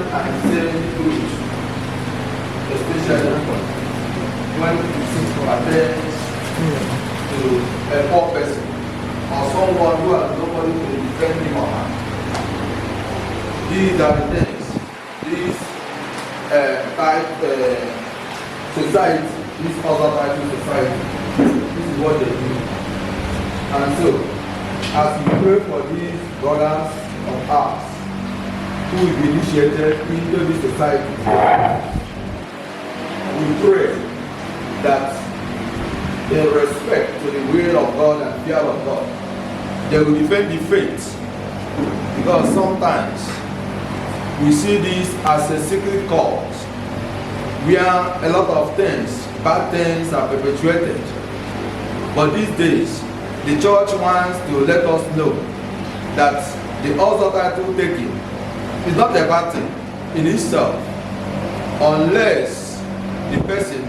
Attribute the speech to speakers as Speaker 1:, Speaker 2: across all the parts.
Speaker 1: stand and say truth, especially when it pertains to a poor person or someone who has nobody to defend him or her. These are the things this type society, this other title society, this is what they do. And so, as we pray for these brothers of ours who will be initiated into this society, we pray that in respect to the will of God and fear of God, they will defend the faith. Because sometimes we see this as a secret cult where a lot of things, bad things, are perpetuated. But these days, the church wants to let us know that the other title taking is not a bad thing in itself, unless the person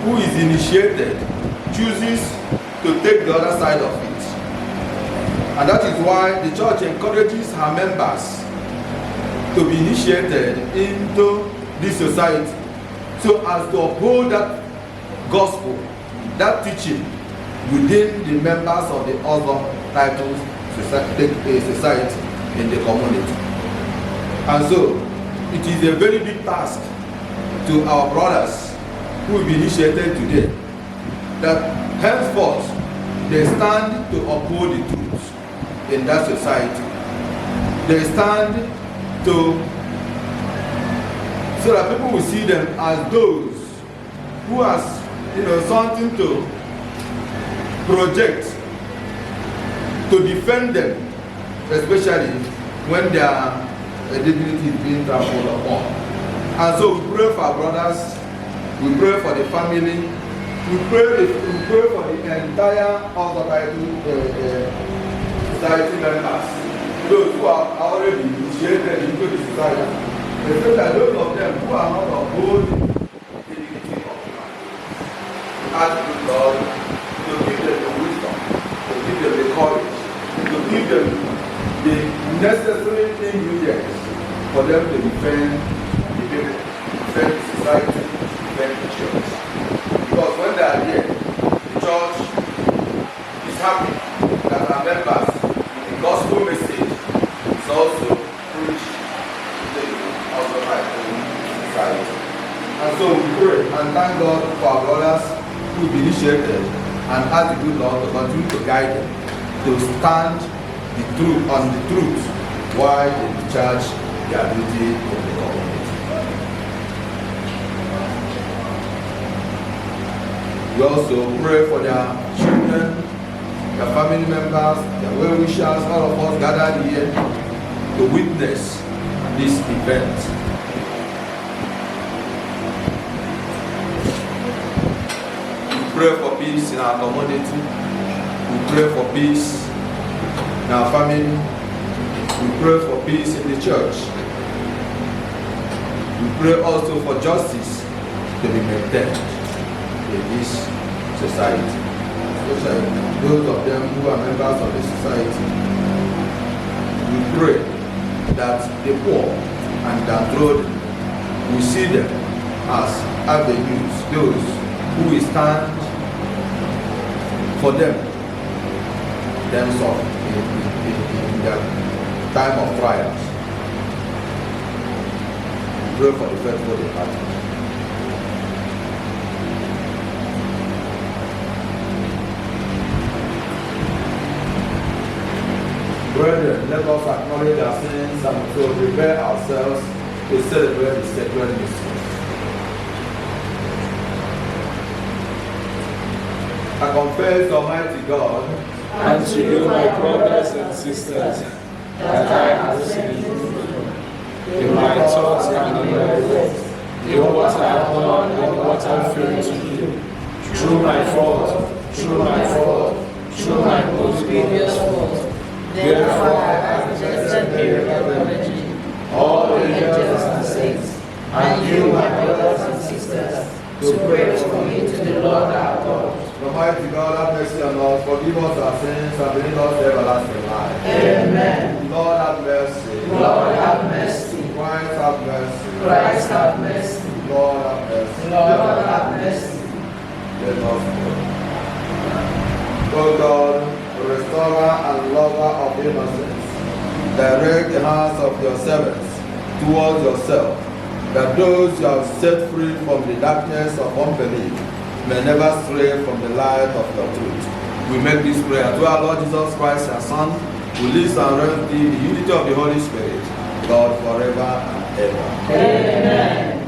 Speaker 1: who is initiated chooses to take the other side of it. And that is why the church encourages her members to be initiated into this society so as to uphold that gospel, that teaching within the members of the other titles society in the community. And so it is a very big task to our brothers who will be initiated today that henceforth they stand to uphold the truth in that society. They stand to so that people will see them as those who has something to project to defend them, especially when their dignity is being trampled upon. And so we pray for our brothers, we pray for the family, we pray for the entire other title society members, those who are already initiated into the society, especially those of them who are not upholding the dignity of man. Ask the Lord to give them the wisdom, to give them the courage, to give them the necessary ingredients for them to defend the people, defend the society, defend the church. Because when they are here, the church is happy that our members, the gospel message is also preached to the other society. And so we pray and thank God for our brothers who will be initiated and ask the good Lord to continue to guide them to stand the truth on the truth while they discharge their duty in the community. We also pray for their children, their family members, their well-wishers, all of us gathered here to witness this event. We pray for peace in our community. We pray for peace in our family. We pray for peace in the church. We pray also for justice to be maintained in this society, especially those of them who are members of the society. We pray that the poor and downtrodden will see them as avenues, those who will stand for them in terms of in their time of trials. We pray for the faithful departed. Brethren, let us acknowledge our sins and so prepare ourselves to celebrate the sacred mysteries. I confess, Almighty God,
Speaker 2: and to you, my brothers and sisters, that I have sinned in my thoughts and in my words, in what I have done and what I failed to do, through my fault, through my fault, through my most grievous fault. Therefore I ask the Blessed Mary, ever Virgin, all the angels and saints, and you, my brothers and sisters, to pray for me to the Lord our God.
Speaker 1: Almighty God, have mercy on us, forgive us our sins, and bring us to everlasting life.
Speaker 2: Amen.
Speaker 1: Lord, have mercy.
Speaker 2: Lord, have mercy.
Speaker 1: Christ, have
Speaker 2: Christ have mercy.
Speaker 1: Lord have mercy.
Speaker 2: Lord have mercy.
Speaker 1: Let us pray. O God, restorer and lover of innocence, direct the hearts of your servants towards yourself, that those you have set free from the darkness of unbelief may never stray from the light of your truth. We make this prayer to our Lord Jesus Christ, your Son, who lives and reigns in the unity of the Holy Spirit, God forever and ever.
Speaker 2: Amen.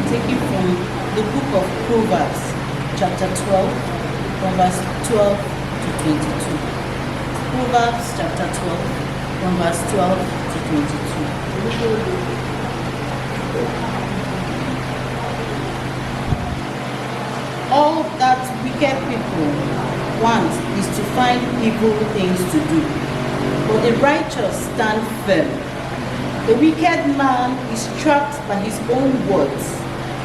Speaker 3: Taken from the book of Proverbs, chapter 12, from verse 12 to 22. Proverbs chapter 12, from verse 12 to 22. All that wicked people want is to find evil things to do, but the righteous stand firm. The wicked man is trapped by his own words,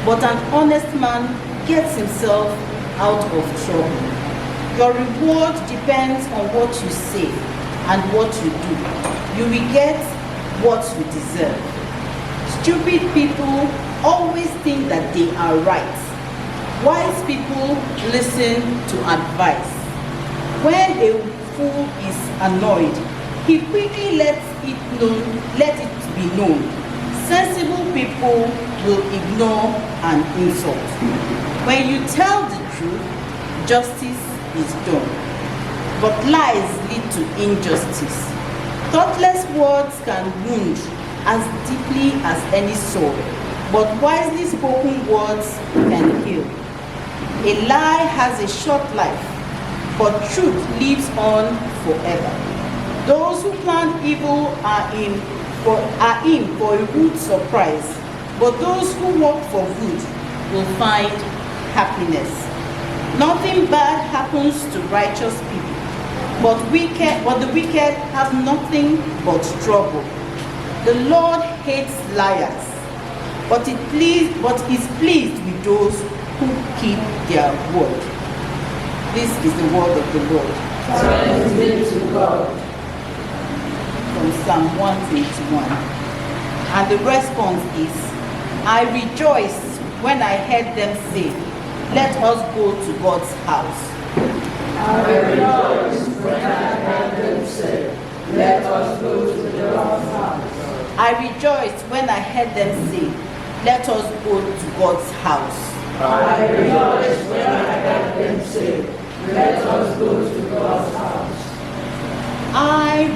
Speaker 3: but an honest man gets himself out of trouble. Your reward depends on what you say and what you do. You will get what you deserve. Stupid people always think that they are right. Wise people listen to advice. When a fool is annoyed, he quickly let it be known. Sensible people will ignore an insult. When you tell the truth, justice is done. But lies lead to injustice. Thoughtless words can wound as deeply as any sword, but wisely spoken words can heal. A lie has a short life, but truth lives on forever. Those who plan evil are in for a rude surprise, but those who work for good will find happiness. Nothing bad happens to righteous people, but the wicked have nothing but trouble. The Lord hates liars, but is pleased with those who keep their word. This is the word of the Lord.
Speaker 2: Thanks be to God.
Speaker 3: From Psalm 121. And the response is, I rejoiced when I heard them say, "Let us go to God's house."
Speaker 2: I rejoiced when I heard them say, "Let us go to the Lord's house."
Speaker 3: I rejoiced when I heard them say, "Let us go to God's house."
Speaker 2: I rejoiced when I heard them say, "Let us go to God's house."
Speaker 3: I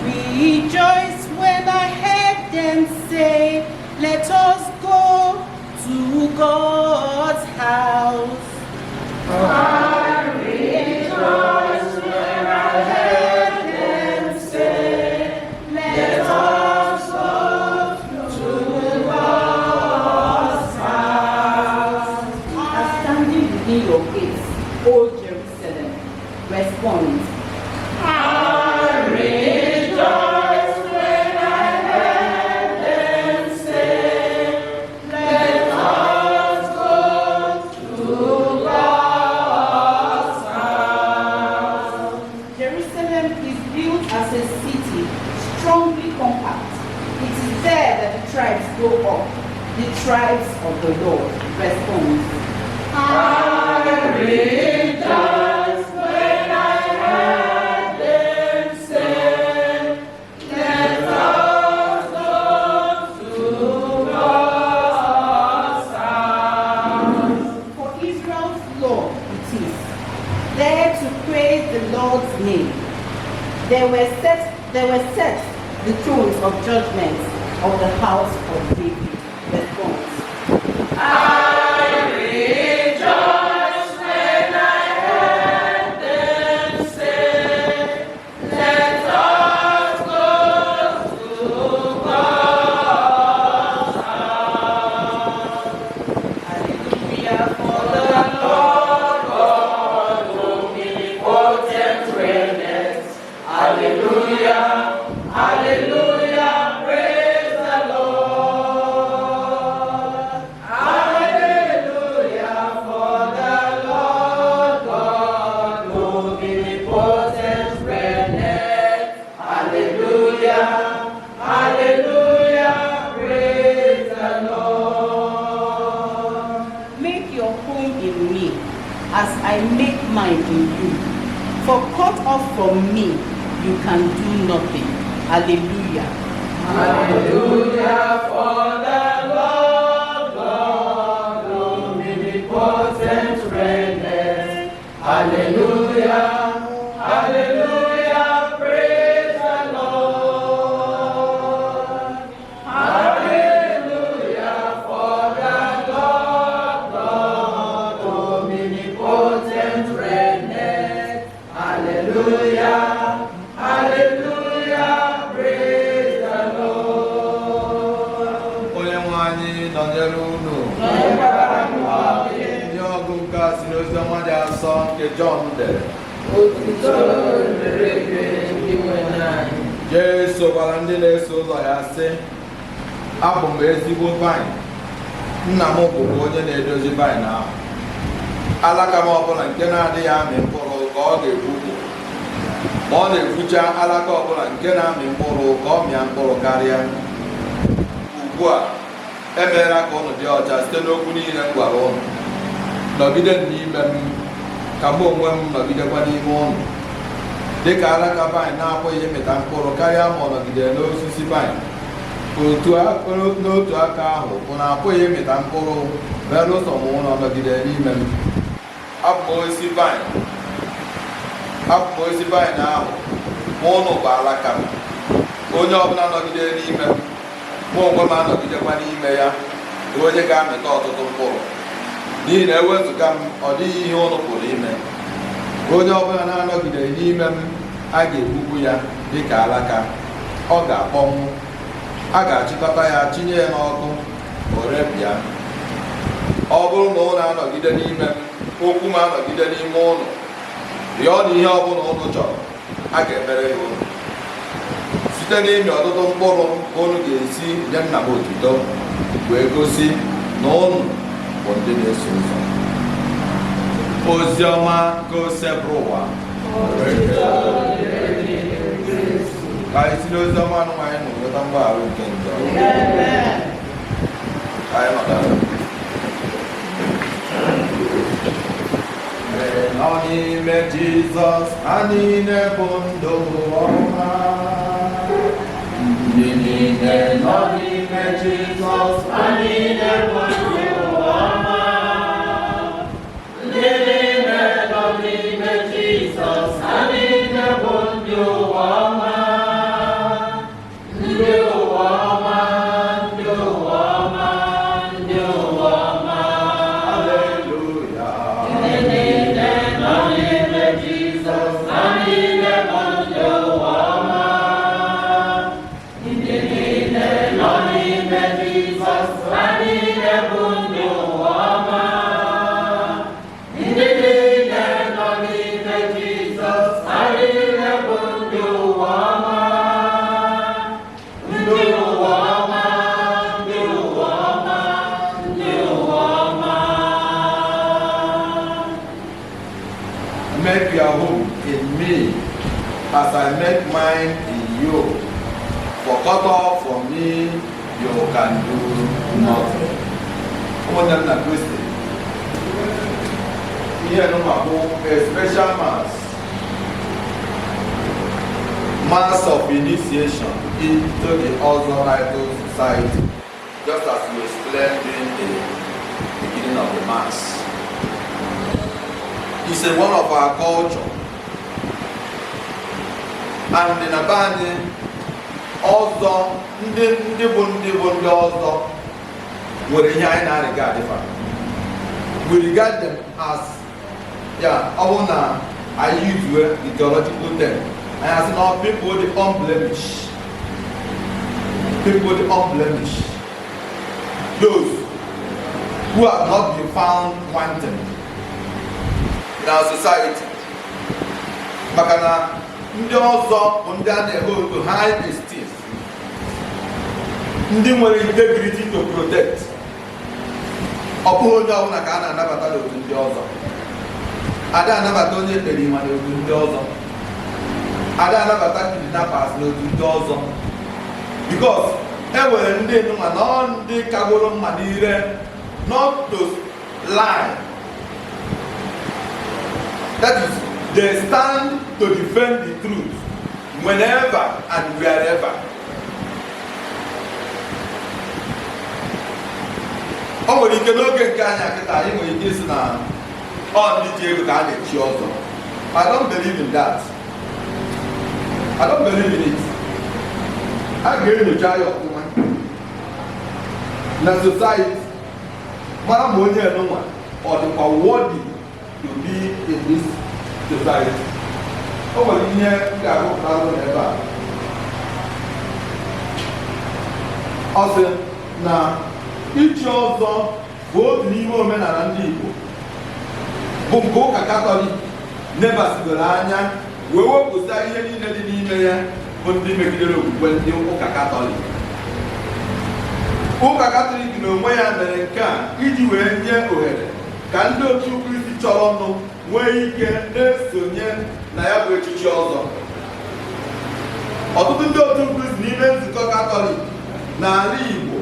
Speaker 3: rejoiced when I heard them say, "Let us go to God's house."
Speaker 2: I rejoiced when I heard them say, "Let us go to God's house."
Speaker 3: Are standing within your gates, O Jerusalem. Respond.
Speaker 2: I rejoiced when I heard them say, "Let us go to God's house."
Speaker 3: Jerusalem is built as a city, strongly compact. It is there that the tribes go up, the tribes of the Lord. Respond.
Speaker 2: I rejoiced when I heard them say, "Let us go to God's house."
Speaker 3: For Israel's law it is, there to praise the Lord's name. There were set the thrones of judgment of the house of David. Response.
Speaker 2: I rejoiced when I heard them say, "Let us go to God's house."
Speaker 3: Hallelujah for the Lord
Speaker 2: God omnipotent reigneth. Hallelujah, hallelujah, praise the Lord.
Speaker 3: home in me, as I make mine in you. For cut off from me, you can do nothing. Hallelujah.
Speaker 2: Hallelujah for the Lord God omnipotent reigneth. Hallelujah, hallelujah, praise the Lord. Hallelujah for the Lord God omnipotent reigneth. Hallelujah, hallelujah, praise the Lord.
Speaker 1: Onye nwe anyị nọnyere unu. Ihe ọgụgụ nke a si n'oziọma dị asọ nke Jọn dere.
Speaker 2: Otuto dịrị gị, Dinwe anyị.
Speaker 1: Jesu gwara ndị na-eso ụzọ ya sị, "Abụ m ezigbo vaịn, nna m bụkwa onye na-edozi vaịn ahụ. Alaka m ọbụla nke na-adịghị amị mkpụrụ ka ọ ga-egbupụ, ma ọ na-egbucha alaka ọbụla nke na-amị mkpụrụ ka ọ mịa mkpụrụ karịa. Ugbu a, emeela ka ụnụ dị ọcha site n'okwu niile m gwara ụnụ. Nọgide n'ime m, ka mụ onwe m nọgidekwa n'ime ụnụ. Dịka alaka vaịn na-apụghị ịmịta mkpụrụ karịa ma ọ nọgidere n'osisi vaịn, n'otu aka ahụ ụnụ apụghị ịmịta mkpụrụ belụsọ ma ụnụ nọgidere n'ime m. Abụ m osisi vaịn ahụ, ma ụnụ bụ alaka m. Onye ọbụla nọgidere n'ime m, mụ onwe m anọgidekwa n'ime ya, bụ onye ga-amịta ọtụtụ mkpụrụ, n'ihi na ewezụga m, ọ dịghị ihe ụnụ pụrụ ime. Onye ọbụla na-anọgideghị n'ime m, a ga-egbupụ ya dịka alaka, ọ ga-akpọnwụ. A ga-achịkọta ya, tinye ya n'ọkụ, o repịa. Ọ bụrụ na ụnụ anọgide n'ime m, okwu m anọgide n'ime ụnụ, rịọ na ihe ọbụla ụnụ chọrọ, a ga-emere ya ụnụ. Site n'ịmị ọtụtụ mkpụrụ ka ụnụ ga-esi nye nna m otuto, wee gosi na ụnụ bụ ndị na-eso ụzọ." Ozi ọma nke Osebụrụwa. Ka anyị si n'ozi ọma anụ anyị nụ nweta mgbaghara nke njọ. Ka anyị nọdara. Nọ n'ime Jizọs, ha niile bụ ndụ ọma. Ndị niile nọ n'ime Jizọs, ha niile bụ ndụ ọma.
Speaker 2: Ndị niile nọ n'ime Jizọs, ha niile bụ ndị ụwa ọma. Ndị ụwa ọma, ndị ụwa ọma, ndị ụwa ọma.
Speaker 1: Haleluya.
Speaker 2: Ndị niile nọ n'ime Jizọs, ha niile bụ ndị ụwa ọma. Ndị niile nọ n'ime Jizọs, ha niile bụ ndị ụwa ọma. Ndị niile nọ n'ime Jizọs, ha niile bụ ndị ụwa ọma. Ndị ụwa ọma, ndị ụwa ọma, ndị ụwa ọma.
Speaker 1: Make your home in me as I make mine in you. For cut off from me, you can do nothing. Ụmụnne m na Kristi, ihe nụma bụ a special mass, mass of initiation into the Ozo Rital Society, just as we explained during the beginning of the mass. It's a one of our culture. And na be anyị, ọzọ, ndị bụ ndị ọzọ nwere ihe anyị na-regard fa. We regard them as, ya ọ bụ na anyị use the theological term, anyị asị na people the unblemished, people the unblemished, those who have not been found wanting in our society, maka na ndị ọzọ bụ ndị a na-hold to high esteem, ndị nwere integrity to protect. Ọ bụghị onye ọbụla ka a na-anabata n'otu ndị ọzọ. Ada anabata onye ekperima n'otu ndị ọzọ, ada anabata kidnappers n'otu ndị ọzọ, because e nwere ndị nụma na ọ ndị kagoro mma n'ire not to lie. That is, they stand to defend the truth whenever and wherever. O nwere ike n'oge nke anyị kịta, anyị nwere ike isi na ọ ndị ji ego ka a na-echi ọzọ. I don't believe in that. I don't believe in it. A ga-enyocha ya ọfụma na society, mara ma onye nụnwa ọ dịkwa worthy to be in this society. O nwere ihe m ga-agụpụta n'ebe a. Ọ sị na ichi ọzọ bụ otu n'ime omenala ndị Igbo, bụ nke ụka Katọlik nebasigoro anya wee wepụta ihe niile dị n'ime ya bụ ndị megidere okwukwe ndị ụka Katọlik. Ụka Katọlik n'onwe ya mere nke a iji wee nye ohere ka ndị otu Kristi chọrọ nụ nwee ike na-esonye na ya bụ echichi ọzọ. Ọtụtụ ndị otu Kristi n'ime nzukọ Katọlik n'ala Igbo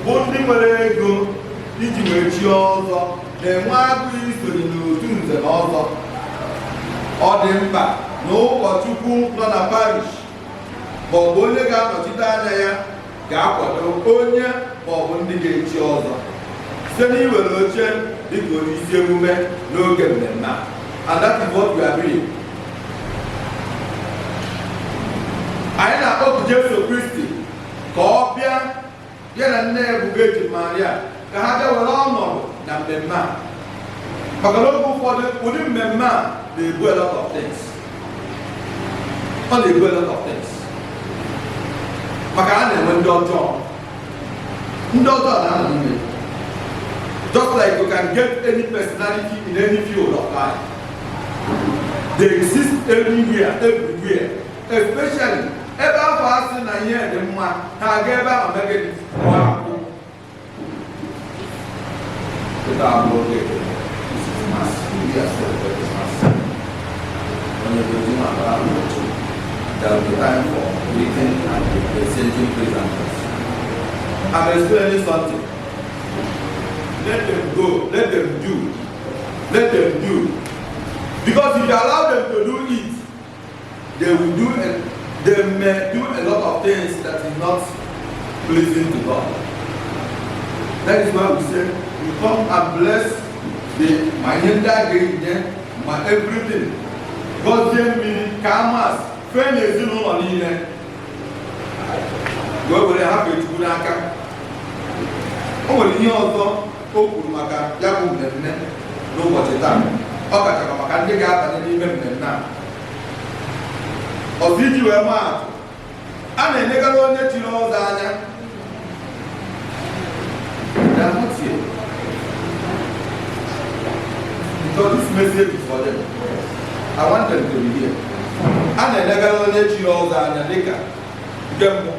Speaker 1: bụ ndị nwere ego iji wee chie ọzọ na-enwe agụụ isonye n'otu nze na ọzọ. Ọ dị mkpa na ụkọchukwu nọ na parish ma ọ bụ onye ga-anọchite anya ya ga-akwado onye ma ọ bụ ndị ga-echi ọzọ site n'iwere oche dịka onye isi emume n'oge mmemme a. And that is what we are doing. Anyị na-akpọku Jesu Kristi ka ọ bịa, ya na nne ya bụ Virgin Maria, ka ha bịa were ọnọdụ na mmemme a, maka na oge ụfọdụ ụdị mmemme a na-ebu a lot of things. Ọ na-ebu a lot of things, maka a na-enwe ndị ọjọọ, ndị ọjọọ na-anọ n'ime. Just like you can get any personality in any field of life, they exist everywhere, everywhere, especially ebe afọ asị na ihe dị mma, ha aga ebe ahụ megide akwụ. Kịta abụ oge. This is Mass. We are celebrating Mass. Onye gozi ma ahụ, there will be time for greeting and exchanging pleasantries. I'm explaining something. Let them go, let them do, let them do. Because if you allow them to do it, they will do and they may do a lot of things that is not pleasing to God. That is why we say we come and bless the ma ihe ndị a ga-eyinye ma everything. Gọzie mmiri ka amas fee n'ezinụlọ niile wee were hapụ Chukwu n'aka. O nwere ihe ọzọ o kwuru maka ya bụ mmemme n'ụbọchị taa, ọ kachakwa maka ndị ga-abanye n'ime mmemme a. Ọzọ, iji wee maa atụ, a na-enyegara onye chiri ọzọ anya. They are not here. Because this message is for them. I want them to be here. A na-elegara onye chiri ọzọ anya dịka nke mbụ,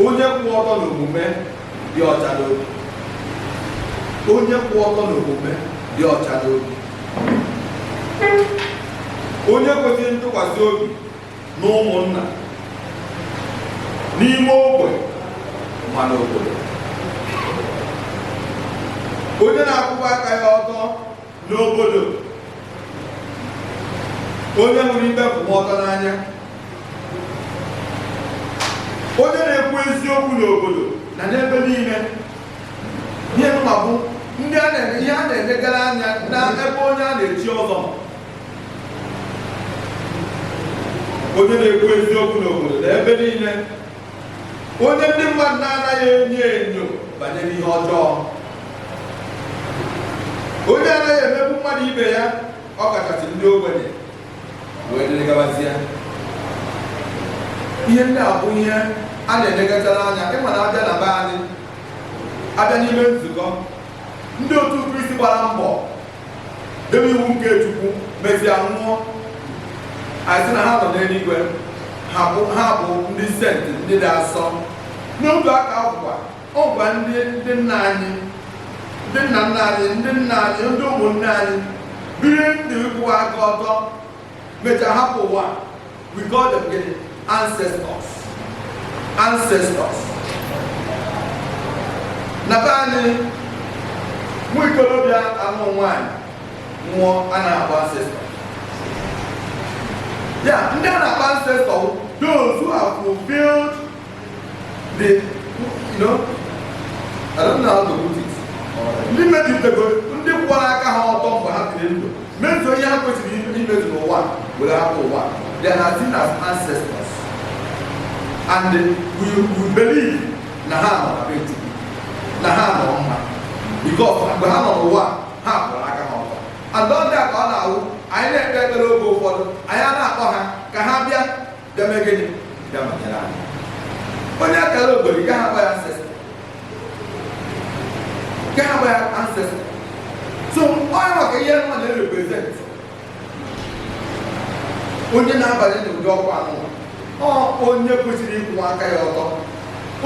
Speaker 1: onye kwụ ọtọ n'omume, dị ọcha n'obi. Onye kwụ ọtọ n'omume, dị ọcha n'obi. Onye kwesịrị ntụkwasị obi na ụmụnna n'ime ogbe ma n'obodo. Onye na-akwụba aka ya ọtọ n'obodo. Onye hụrụ ikpe nkwụmọtọ n'anya. Onye na-ekwu eziokwu n'obodo na n'ebe niile. Ihe nwa bụ ndị a na-eme ihe a na-elegara anya n'ebe onye a na-echi ọzọ nọ. Onye na-ekwu eziokwu n'obodo na ebe niile. Onye ndị mmadụ na-anaghị enyo enyo banyere ihe ọjọọ. Onye anaghị emegbu mmadụ ibe ya, ọ kachasị ndị ogbenye, wee dịrị gabazie. Ihe ndị a bụ ihe a na-elegachara anya. Ịma na abịa na be anyị, abịa n'ime nzukọ ndị otu Kristi gbara mbọ debe iwu nke Chukwu, mezie nwụọ, anyị sị na ha nọ n'eluigwe, ha bụ ndị saint, ndị dị asọ. N'otu aka akwụkwa ọgwa ndị nna anyị, ndị nna nna anyị, ndị nna anyị, ndị ụmụnne anyị biri ndụ ịkwụ aka ọtọ, mechaa hapụ ụwa, we call them gịnị? Ancestors, ancestors. Na be anyị, nwa ikorobịa anụ nwaanyị nwụọ, a na-akpọ ancestor. Ya ndị a na-akpọ ancestor, those who have fulfilled the I don't know how to put it, ndị mejupụtago, ndị kwụwara aka ha ọtọ mgbe ha biri ndụ, mezuo ihe ha kwesịrị imezu n'ụwa were hapụ ụwa. They are seen as ancestors and we believe na ha nọ na be Chukwu, na ha nọ mma, because mgbe ha nọ n'ụwa, ha kwụrụ aka ha ọtọ. And ọ ndị a ka ọ na-awụ anyị na-ekpe ekpere, oge ụfọdụ anyị a na-akpọ ha ka ha bịa bịa mee gịnị? Bịa nọnyere anyị. Onye akara obodo gaghị akpọ ya ancestor, gaghị akpọ ya ancestor. So onye maka ihe nwa na-represent, onye na-abanye n'ụdị ọkwa anụ, ọ onye kwesịrị ịkwụ aka ya ọtọ,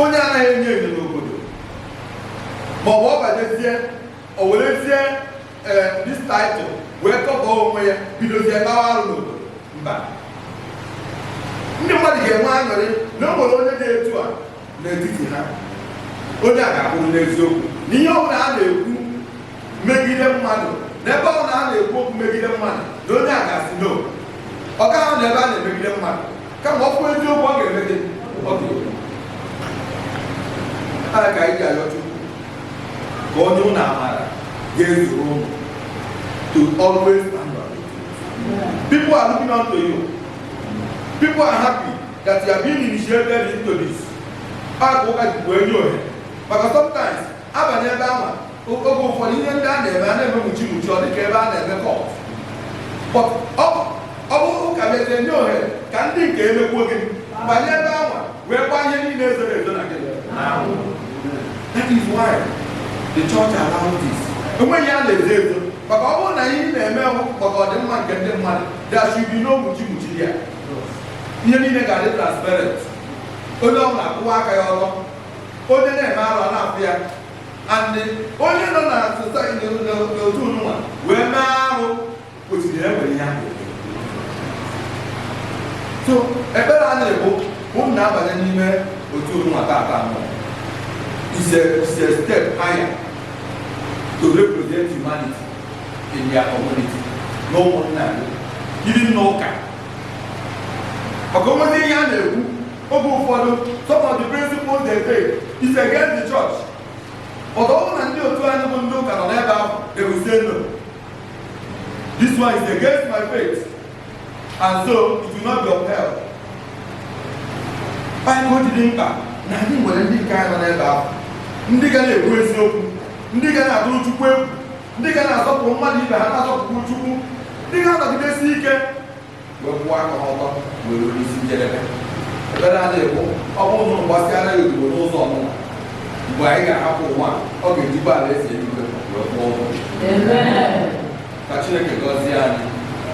Speaker 1: onye anaghị enyo enyo n'obodo, ma ọ bụ ọ banyezie, o werezie ee this title wee kọpọ onwe ya, bidozie gbawa arụ n'obodo. Mba, ndị mmadụ ga-enwe aṅụrị na o nwere onye dị etu a n'etiti ha, onye a ga-akwụrụ n'eziokwu na ihe ọ bụla a na-ekwu megide mmadụ, na ebe ọ bụla a na-ekwu okwu megide mmadụ, na onye a ga-asị no. Ọ gaghị anọ ebe a na-emegide mmadụ, kama ọ kwuo eziokwu. Ọ ga-eme gị, ọ ga-ekwu a ka anyị ji ayọ Chukwu ka onye ụnụ amara ga-ezuru ụnụ to always stand on the truth. People are looking up to you. People are happy that you are being initiated into this. A ka ụka jikwa enye ohere, maka sometimes abanye ebe ahụ, oge ụfọdụ ihe ndị a na-eme, a na-eme muchi muchi, ọ dịka ebe a na-eme court. But ọ bụrụ ụka bịazie nye ohere ka ndị nke emekwuo gị banye ebe ahụ wee gbaa ihe niile ezoro ezo na gị. That is why the church allows this. Enweghị a na-ezo ezo, maka ọ bụrụ na ihe ị na-eme bụ maka ọdịmma nke ndị mmadụ, there should be no muchi muchi ya. Ihe niile ga-adị transparent, onye ọbụla akwụwa aka ya ọtọ, onye na-eme arụ a na-afụ ya, and onye nọ na society n'otu nwa wee mee arụ kwesịrị enwere ihe ahụ. So ekpere a na-ekwu, unu na-abanye n'ime otu nwa tata nọ is a step higher to represent humanity in their community na ụmụnna gị, even n'ụka, maka onwezi ihe a na-ekwu. Oge ụfọdụ, some of the principles they take is against the church, but ọ bụrụ na ndị otu anyị bụ ndị ụka nọ n'ebe ahụ, they will say, "No, this one is against my faith," and so it will not be upheld. Anyị o ji dị mkpa na anyị nwere ndị nke anyị nọ n'ebe ahụ, ndị ga na-ekwu eziokwu, ndị ga na-atụrụ Chukwu egwu, ndị ga na-asọpụrụ mmadụ ibe ha, na-asọpụrụ Chukwu, ndị ga-anọgidesi ike wee kwụọ aka ha ọtọ wee ruo n'isi njedebe. Ekpere anyị bụ, ọ bụrụ na ụnụ gbasịara ya odibo n'ụzọ ọnụnwa, mgbe anyị ga-ahapụ ụwa, ọ ga-ejikwa alaeze eluigwe wee kwụọ ụgwọ. Ka Chineke gọzie anyị,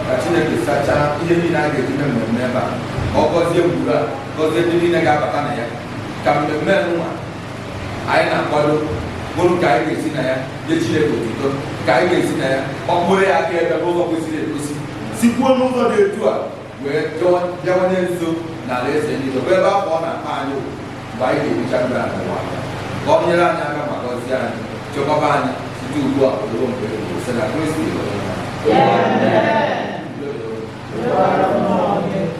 Speaker 1: ka Chineke sachaa ihe niile a ga-eji mee mmemme ebe a, ka ọ gọzie gburu a, gọzie ndị niile ga-abata na ya, ka mmemme nwa anyị na-akwado bụrụ ka anyị ga-esi na ya nye Chineke otuto, ka anyị ga-esi na ya kpọkpụrụ ya aka ebe n'ụzọ kwesịrị ekwesị, sikwuo n'ụzọ dị etu a wee bịawanye nso n'ala eze niile, bụ ebe afọ ọ na-akpa anyị oku mgbe anyị ga-ebicha ndụ a n'ụwa. Ka ọ nyere anyị aka ma gọzie anyị, chekwaba anyị site ugbu a ruo mgbe ebighị, site na Kristi onye nwe anyị.
Speaker 4: Amen.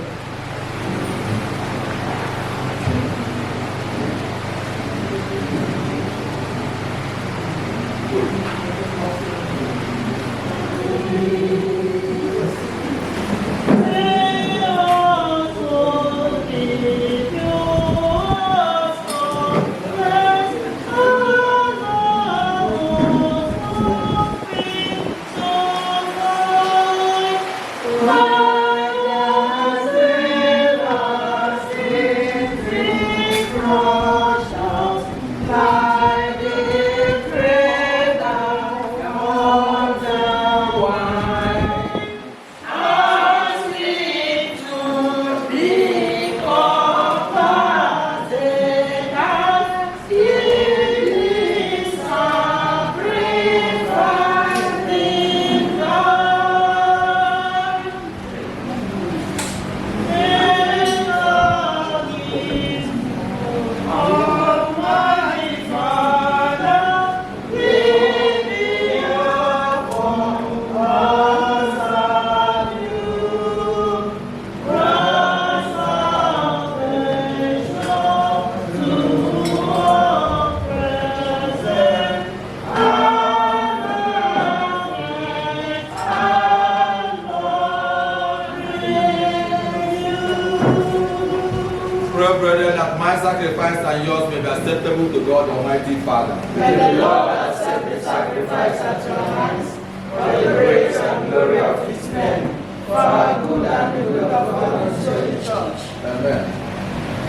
Speaker 1: brethren, that my sacrifice and yours may be acceptable to God, Almighty Father.
Speaker 4: May the Lord accept the sacrifice at your hands, for the praise and glory of his name, for our good and the good of our holy church.
Speaker 1: Amen.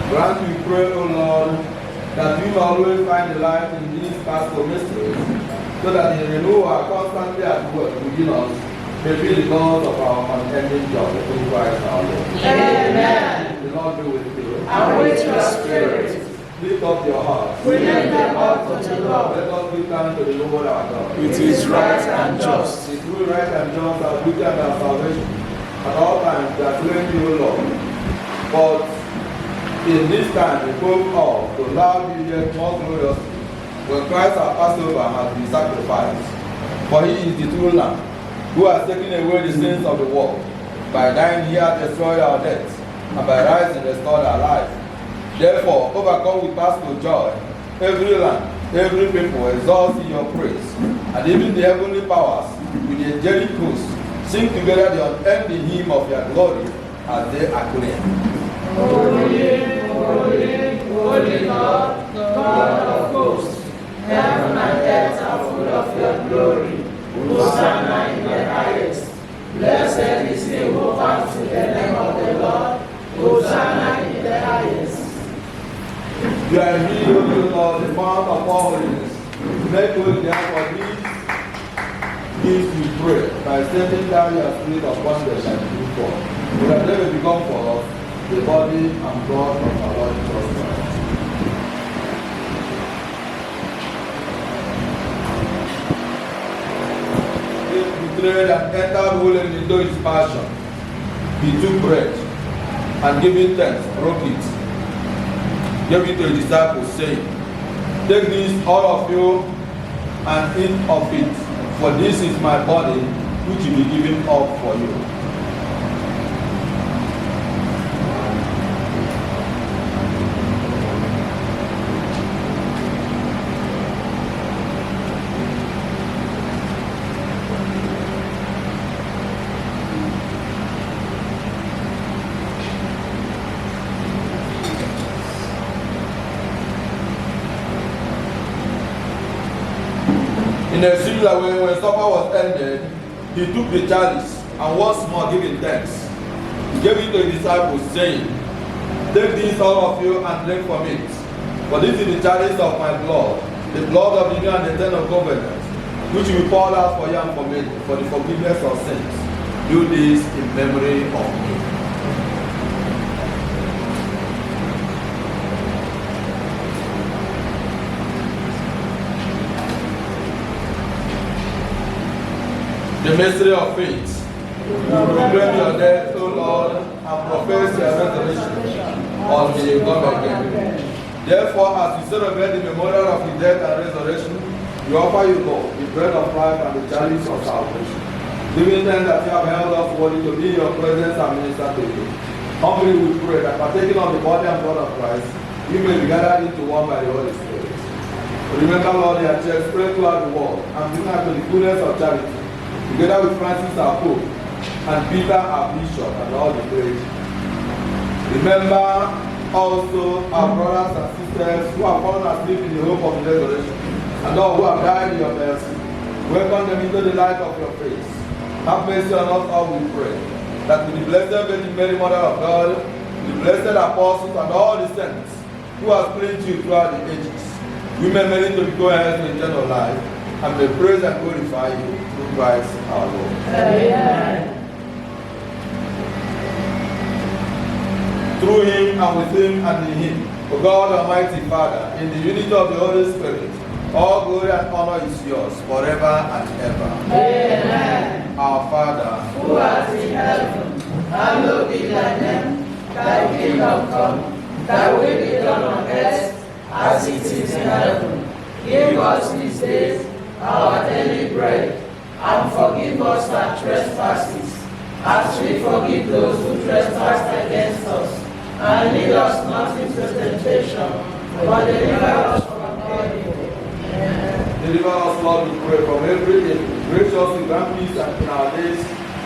Speaker 1: Grant, we pray, O Lord, that we may always find the light in these paschal mysteries, so that the renewal constantly at work within us may be the cause of our unending joy through Christ our Lord.
Speaker 4: Amen.
Speaker 1: The Lord be with you.
Speaker 4: And with your spirit,
Speaker 1: Lift up your hearts.
Speaker 4: we lift them up to the Lord.
Speaker 1: Let us give thanks to the Lord our God.
Speaker 2: It is right and just.
Speaker 1: It is true, right and just, our duty and our salvation. At all times, we acclaim you, Lord. But in this time, above all, to love you yet more gloriously, when Christ our Passover has been sacrificed. For he is the true Lamb, who has taken away the sins of the world. By dying, he has destroyed our death, and by rising, restored our life. Therefore, overcome with paschal joy, every land, every people exalts in your praise, and even the heavenly powers with the angelic hosts sing together the unending hymn of your glory as they acclaim.
Speaker 4: Holy, holy, holy Lord, God of hosts, heaven and earth are full of your glory. Hosanna in the highest. Blessed is he who comes in the name of the Lord. Hosanna in the highest.
Speaker 1: You are he, O Lord, the mount of all holiness. Make holy therefore these gifts we pray, by sending down your spirit upon them like dew fall, so that they may become for us the body and blood of our Lord Jesus Christ. He betrayed and entered willingly into his passion. He took bread and giving thanks, broke it, gave it to his disciples, saying, Take this, all of you, and eat of it, for this is my body, which will be given up for you. In a similar way, when supper was ended, he took the chalice and once more giving thanks, he gave it to his disciples, saying, Take this, all of you, and drink from it. For this is the chalice of my blood, the blood of the new and eternal covenant, which will be poured out for you and for many, for the forgiveness of sins. Do this in memory of me. The mystery of faith. We proclaim your death, O Lord, and profess your resurrection until you come again. Therefore, as we celebrate the memorial of his death and resurrection, we offer you, Lord, the bread of life and the chalice of salvation. Giving thanks that you have held us worthy to be in your presence and minister to you. Humbly we pray that partaking of the body and blood of Christ, we may be gathered into one by the Holy Spirit. Remember, Lord, your church spread throughout the world and bring her to the fullness of charity, together with Francis our Pope and Peter our Bishop and all the clergy. Remember also our brothers and sisters who have fallen asleep in the hope of the resurrection, and all who have died in your mercy. Welcome them into the light of your face. Have mercy on us all, we pray, that with the Blessed Virgin Mary, Mother of God, the blessed apostles and all the saints who have pleased you throughout the ages, we may merit to be co-heirs to eternal life, and may praise and glorify you through Christ our Lord.
Speaker 4: Amen.
Speaker 1: Through him and with him and in him, O God Almighty Father, in the unity of the Holy Spirit, all glory and honor is yours forever and ever.
Speaker 4: Amen.
Speaker 1: Our Father,
Speaker 4: Who art in heaven, hallowed be thy name. Thy kingdom come, thy will be done on earth as it is in heaven. Give us this day our daily bread, and forgive us our trespasses, as we forgive those who trespass against us. And lead us not into temptation, but deliver us from all evil. Amen.
Speaker 1: deliver us, Lord, we pray, from every evil. Graciously grant peace and in our days,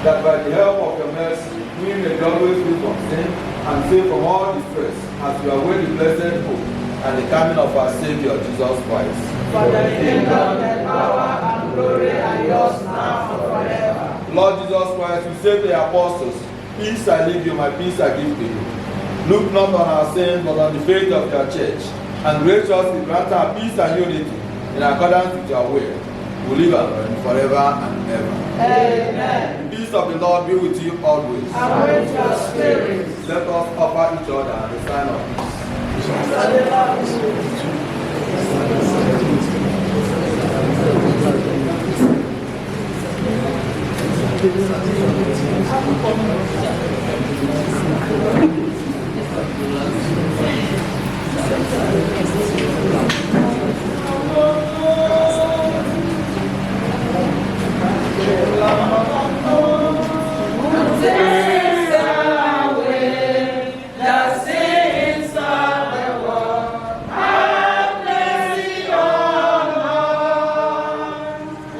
Speaker 1: That by the help of your mercy, we may be always free from sin and safe from all distress, as we await the blessed hope and the coming of our Savior, Jesus Christ.
Speaker 4: For the kingdom, the power, and glory are yours now and forever.
Speaker 1: Lord Jesus Christ, you say to the apostles, "Peace I leave you, my peace I give to you. Look not on our sins, but on the faith of your church, and graciously grant her peace and unity in accordance with your will. We live and reign forever and ever."
Speaker 4: Amen.
Speaker 1: The peace of the Lord be with you always.
Speaker 4: And with your spirit.
Speaker 1: Let us offer each other the sign of peace.
Speaker 4: Takes away the sins of the world. Have mercy on us.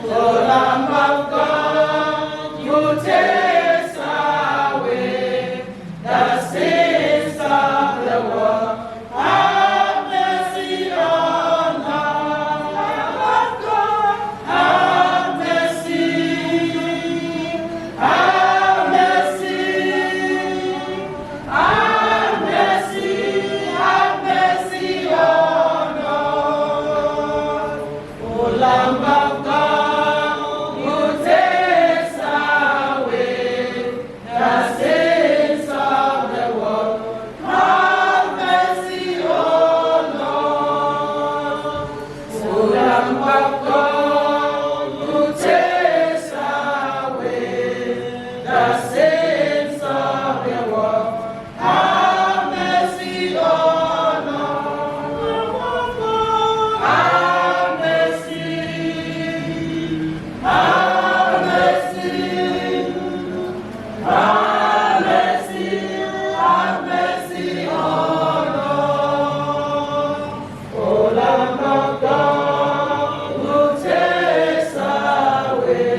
Speaker 4: O Lamb of God, you takes away the sins of the world. Have mercy on us. Lamb of God, have mercy. Have mercy, have mercy, have mercy on us. O Lamb of God, who takes away the sins of the world, have mercy on us. O Lamb of God, who takes away the sins of the world, have mercy on us. Have mercy, have mercy, have mercy, have mercy on us. O Lamb of God, who takes away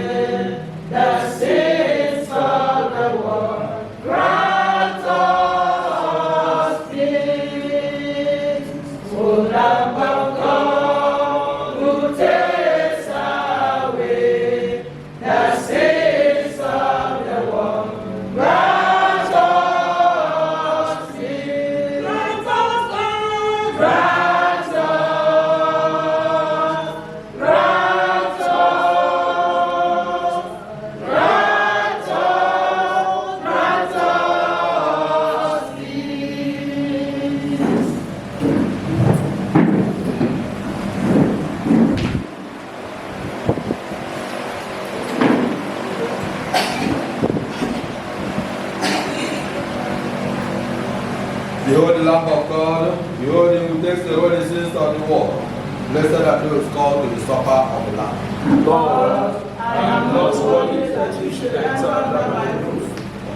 Speaker 4: the sins of the world, grant us peace. O Lamb of God, who takes away the sins of the world, grant us peace. Grant us, grant us, grant us, grant us, grant us peace.
Speaker 1: Behold the Lamb of God, behold him who takes away the sins of the world. Blessed are those called to the supper of the Lamb.
Speaker 2: Lord, I am not worthy that you should enter under my roof,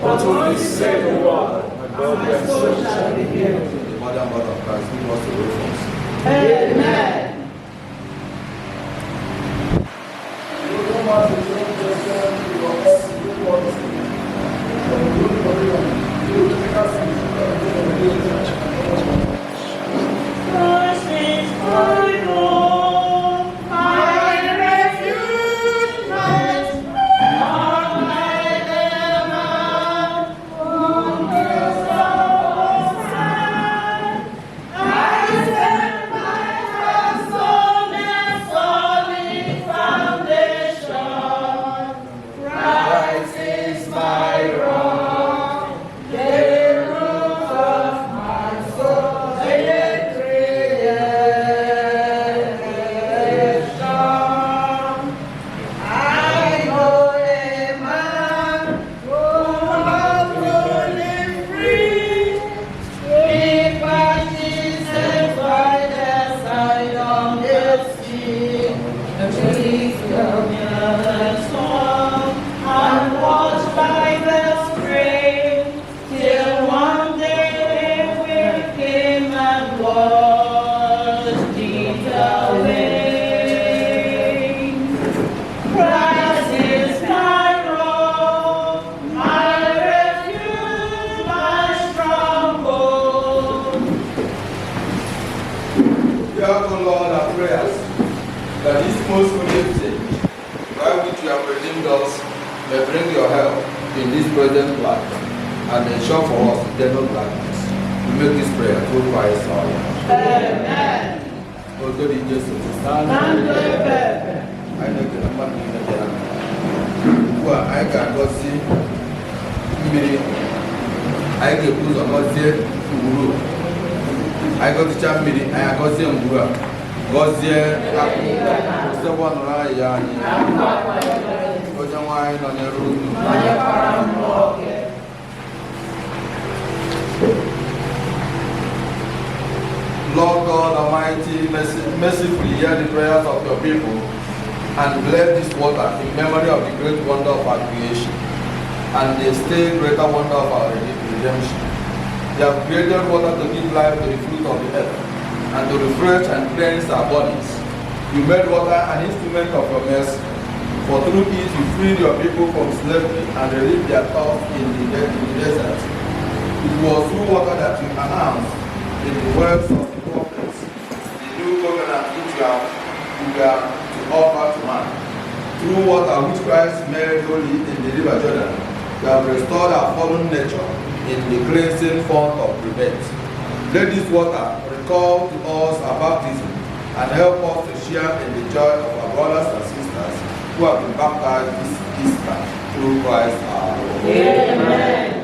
Speaker 2: but only say the word, my body and soul shall be healed.
Speaker 1: The mother and mother of Christ, give us away from sin.
Speaker 4: Amen. Christ is my hope, my refuge, my strength, my ever, on the side. I set my trust
Speaker 1: most holy exchange, by which you have redeemed us, may bring your help in this present life and ensure for us eternal gladness. We make this prayer through Christ our Lord.
Speaker 4: Amen.
Speaker 1: Otito dịrị Jesu.
Speaker 4: Na ndụ ebe ebe.
Speaker 1: Anyị na-ekele mmadụ niile bịara. Ugbu a anyị ga-agọzi mmiri. Anyị ga-ebu ụzọ gọzie ngwuru. Anyị gọzichaa mmiri, anyị agọzie ngwuru a. Gọzie akpụ. Sịkwa nụrụ anyị ya anyị. Onye nwe anyị nọnyere unu.
Speaker 4: Nọnyekwara mmụọ gị.
Speaker 1: Lord God Almighty, mercifully hear the prayers of your people and bless this water in memory of the great wonder of our creation and the still greater wonder of our redemption. You have created water to give life to the fruit of the earth and to refresh and cleanse our bodies. You made water an instrument of your mercy, for through it you freed your people from slavery and relieved their thirst in the desert. It was through water that you announced in the words of the prophets the new covenant which you are to offer to man. Through water which Christ made holy in the river Jordan, you have restored our fallen nature in the cleansing font of rebirth. Let this water recall to us our baptism and help us to share in the joy of our brothers and sisters who have been baptized this Easter through Christ our Lord.
Speaker 4: Amen.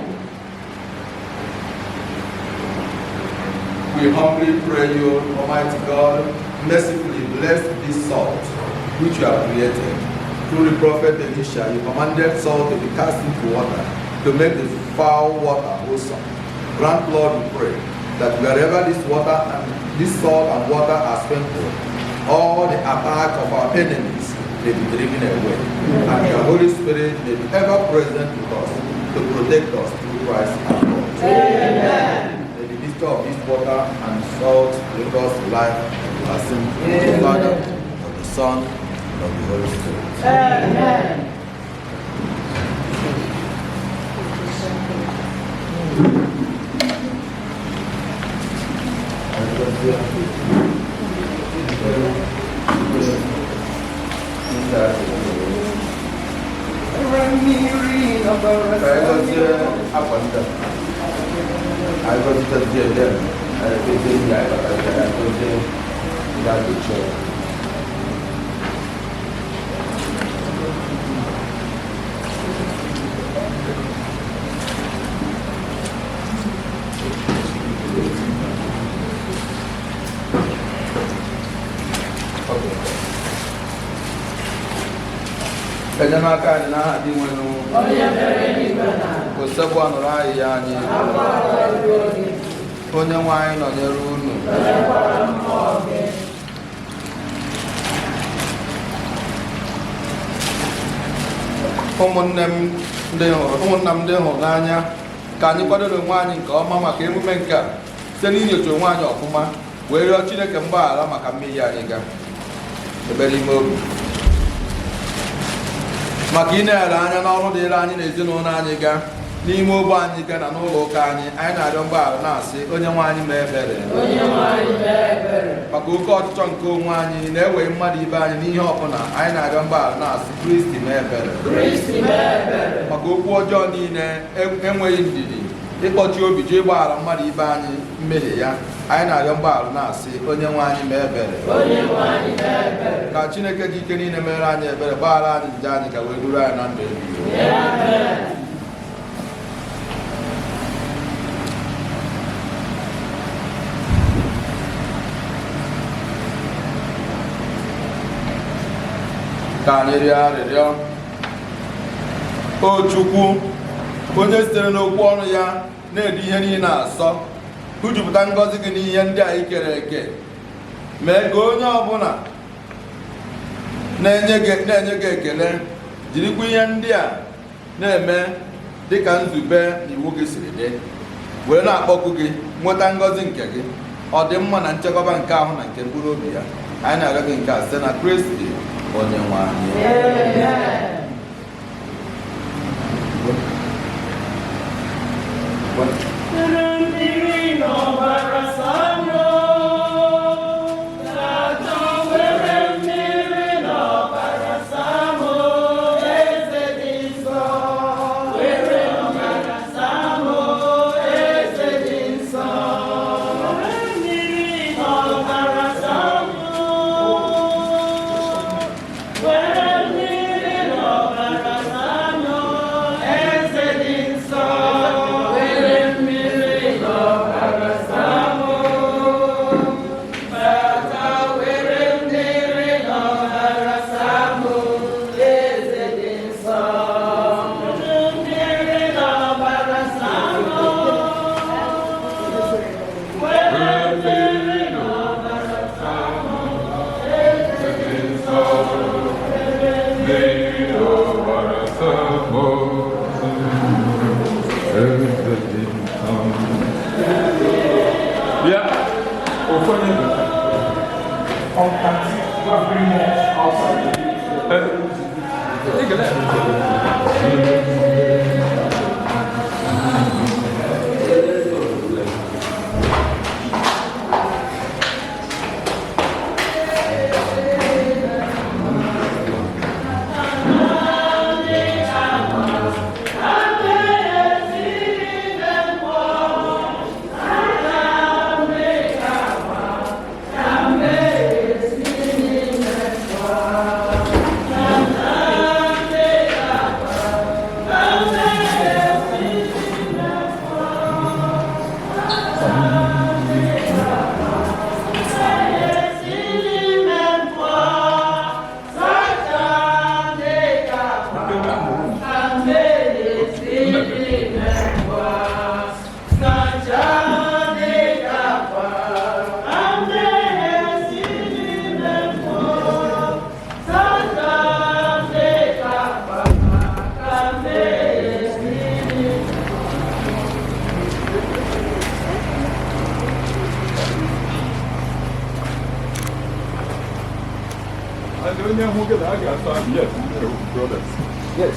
Speaker 1: We humbly pray you, Almighty God, mercifully bless this salt which you have created. Through the prophet Elisha, you commanded salt to be cast into water to make the foul water wholesome. Grant, Lord, we pray, that wherever this water and this salt and water are sprinkled, all the attack of our enemies may be driven away, and your Holy Spirit may be ever present with us to protect us through Christ our Lord.
Speaker 4: Amen.
Speaker 1: May the mixture of this water and salt bring us to life everlasting. In the Father, of the Son, and of the Holy Spirit.
Speaker 4: Amen.
Speaker 1: Ka anyị gọzie akwa ndị a. Anyị gọzichazie dem, anyị ekpezie ndị anyị batazie, anyị gọzie ndị a ga-echi ọzọ. Okay. Enyemaka anyị n'aha dị nwenụ.
Speaker 4: Onye mere eluigwe na ala.
Speaker 1: Osebụ nụrụ anyị ya anyị.
Speaker 4: Akwa akwa gị.
Speaker 1: Onye nwe anyị nọnyere unu.
Speaker 4: Nọnyekwara mmụọ gị.
Speaker 1: Ụmụnne m ndị hụrụ, ụmụnna m ndị hụrụ n'anya, ka anyị kwadoro onwe anyị nke ọma maka emume nke a site n'inyocha onwe anyị ọfụma wee rịọ Chineke mgbaghara maka mmehie anyị ga ebere ime obi maka ị na-ele anya n'ọrụ dịrị anyị na ezinụlọ anyị ga n'ime ogbe anyị ga na n'ụlọ ụka anyị. Anyị na-arịọ mgbaghara na-asị, Onye nwe anyị mee ebere.
Speaker 4: Onye nwe anyị mee ebere.
Speaker 1: Maka oke ọchịchọ nke onwe anyị na-ewe mmadụ ibe anyị n'ihe ọbụla, anyị na-arịọ mgbaghara na-asị, Kristi mee ebere.
Speaker 4: Kristi mee ebere.
Speaker 1: Maka okwu ọjọọ niile, enweghị ndidi, ịkpọchi obi ji ịgbaghara mmadụ ibe anyị mmehie ya, anyị na-arịọ mgbaghara na-asị, Onye nwe anyị mee ebere.
Speaker 4: Onye nwe anyị mee ebere.
Speaker 1: Ka Chineke ji ike niile mere anyị ebere, gbaghara anyị njọ anyị, ka wee duru anyị na ndụ ebighị ebi.
Speaker 4: Amen.
Speaker 1: Ka anyị rịọ arịrịọ. O Chukwu, onye sitere n'okwu ọnụ ya na-edo ihe niile asọ, hụjupụta ngọzi gị n'ihe ndị a i kere eke, mee ka onye ọbụla na-enye gị ekele, jirikwa ihe ndị a na-eme dịka nzube na iwu gị siri dị, were na-akpọku gị nweta ngọzi nke gị, ọdịmma na nchekwaba nke ahụ na nke mkpụrụ obi ya. Anyị na-arịọ gị nke a site na Kristi onye nwe anyị.
Speaker 4: Amen. Mmiri n'ọbara sanyo, tata were mmiri.
Speaker 1: Onye hụ gị na a ga-asa. Yes, brothers. Yes.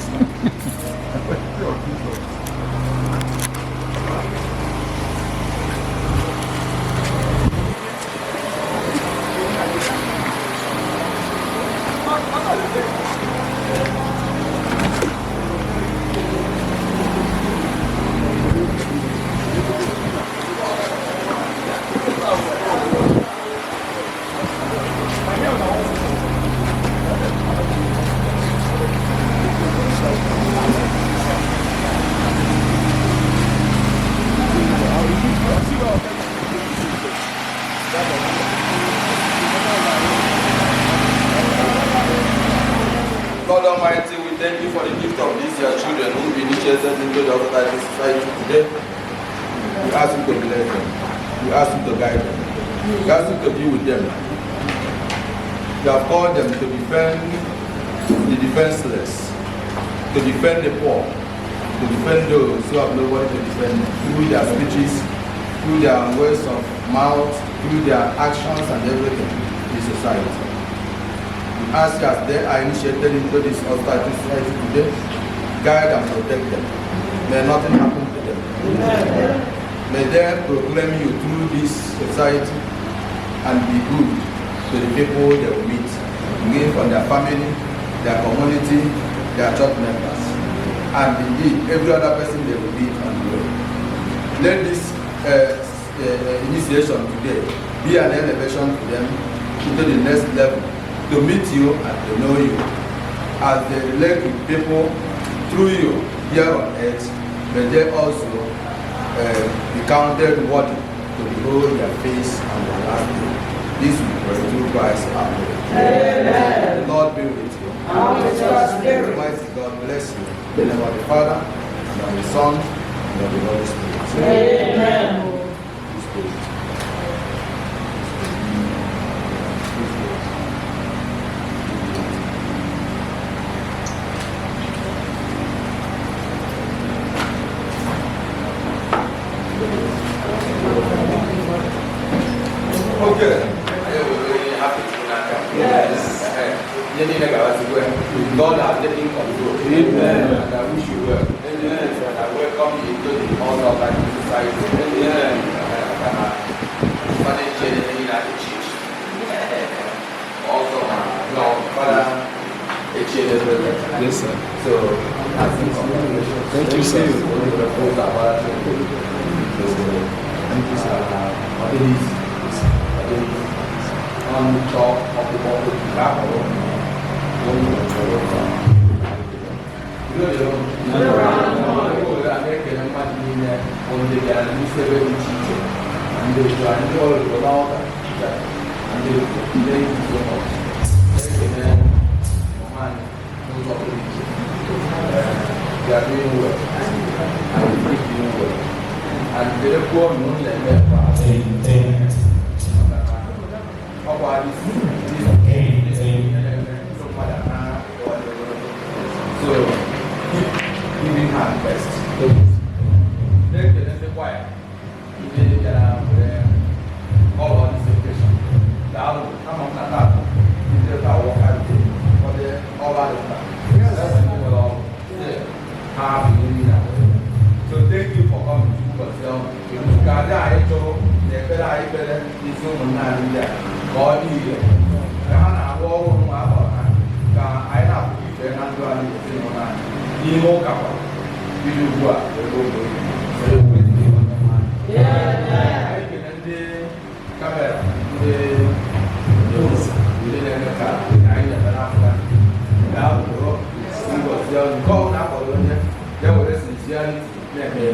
Speaker 5: God Almighty, we thank you for the gift of these your children who will be initiated into the Orthodox Society today. We ask you to bless them. We ask you to guide them. We ask you to be with them. You have called them to defend the defenseless, to defend the poor, to defend those who have nobody to defend them, through their speeches, through their words of mouth, through their actions and everything in society. We ask as they are initiated into this hostile society today, guide and protect them. May nothing happen to them. May they proclaim you through this society and be good to the people they will meet, begin from their family, their community, their church members, and indeed every other person they will meet on the way. Let this initiation today be an elevation to them into the next level, to meet you and to know you. As they relate with people through you here on earth, may they also be counted worthy to behold their face on the last day. This we pray through Christ our Lord. Amen. The Lord be with you.
Speaker 4: And with your spirit.
Speaker 5: Almighty God bless you. In the name of the Father, and of the Son, and of the Holy Spirit.
Speaker 4: Amen.
Speaker 5: Spirit. Okay.
Speaker 4: Yes.
Speaker 5: Ihe niile ga-agbazigwe. God has taken control.
Speaker 2: Amen.
Speaker 5: And I wish you well. Amen. And I welcome you into the house of that society. Amen. Father, echi na echi echi. Also, no, Father, echi
Speaker 2: Yes, sir.
Speaker 5: So, I think congratulations.
Speaker 2: Thank you, sir.
Speaker 5: Thank you, sir. Ọ dịghị izi. Ọ dịghị izi. Ọnụ chọọ ọkpụkpọ oku ka a kpọrọ onye ọchọrọ ụzọ. Udo dịrị unu. Oge a na-ekele mmadụ niile bụ ndị bịara n'isi ebe dị iche iche na ndị otu anyị, ndị ọrụ obodo n'ọka na ndị otu ndị so na-ekele mama anyị n'ụzọ pụrụ iche. They are doing well and we keep doing well. And kelekwuo na unu na-eme kwa ọkwa isi na-eme ndị mmadụ na-akọwanye ogologo. So keep giving her best. Na-ekele ndị kwaya ndị bịara were ọrụ this occasion. Daalụ, ama m na taata ndị taa wọka dị ụfọdụ ọrụ adị mkpa. Ndị nwere ọrụ ha bụ nri na. So thank you for coming. Ụbọchị ọma. Ka aja anyị chụrụ na ekpere anyị kpere n'isi ụmụnna anyị ndị a ka ọ dị ire. Ka ha na-arụ ọrụ ụmụ akpọrọ ha, ka anyị na-apụta ife na ndụ anyị na ezinụlọ anyị n'ime ụka kwa bido ugbu a wee ruo oge oge. Anyị kele ndị camera, ndị na-eme ka anyị na-eme n'afọ ga-abụrụ ụbọchị ọnụ nke ọbụla akpọrọ onye ya were sincerity na-eme ya.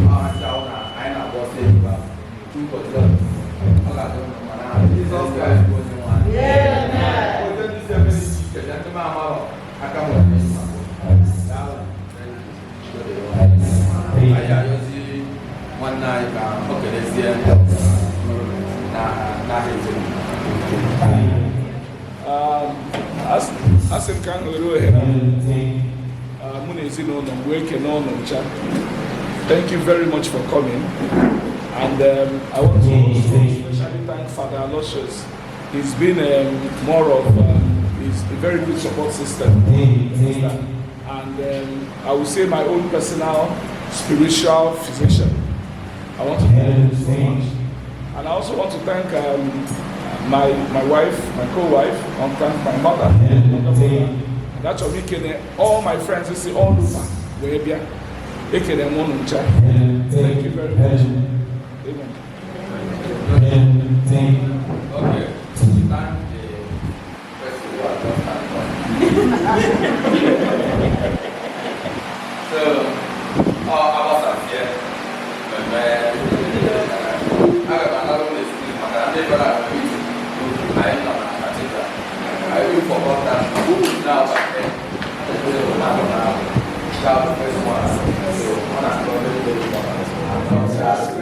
Speaker 5: Ọ acha na anyị na-agba ọsọ eluigwe ahụ. Ụbọchị ọnụ ọ ga-adị ụnụ mma n'aha Jizọs Kraịst bụ onye nwe anyị. Onye ndị si ebe dị iche iche bịa, ndị m amarọ aka m nwere n'ịma. Daalụ. Anyị ayọzi nwanne anyị ka o kelezie ndị ọzọ na n'aha ezinụlọ.
Speaker 2: Asị m ka m were ohere a, mụ na ezinụlọ m wee kene ụnụ ncha. Thank you very much for coming. And I want to also especially thank Father Aloysius. He's been more of Is a very good support system. And I would say my own personal spiritual physician. I want to thank you so much. And I also want to thank my wife, my co-wife. I want to thank my mother. And that's why we can all my friends they say all over wee bịa. Ekene m unu ncha. Thank you very much. Amen.
Speaker 1: Okay, we thank the person who has just stand up. So, agbasazie mmemme, aga m anara ụlọ excuse maka na ndị bịara na meeting anyị nọ na cathedral. I even forgot that now by then. That was the first one. So, ọ na-atọ very, very important.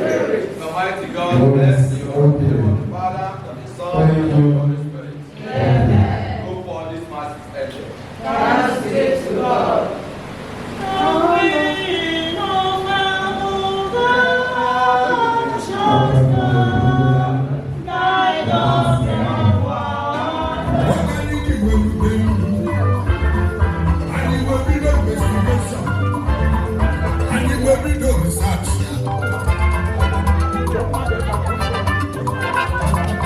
Speaker 1: The Almighty God bless you. In the name of the Father, and the Son, and the Holy Spirit. Amen. Go for this mass is ended.
Speaker 4: Thanks be to God.
Speaker 3: Queen of righteous God, guide us ever.
Speaker 6: Anyị wee bido investigation. Anyị wee bido research.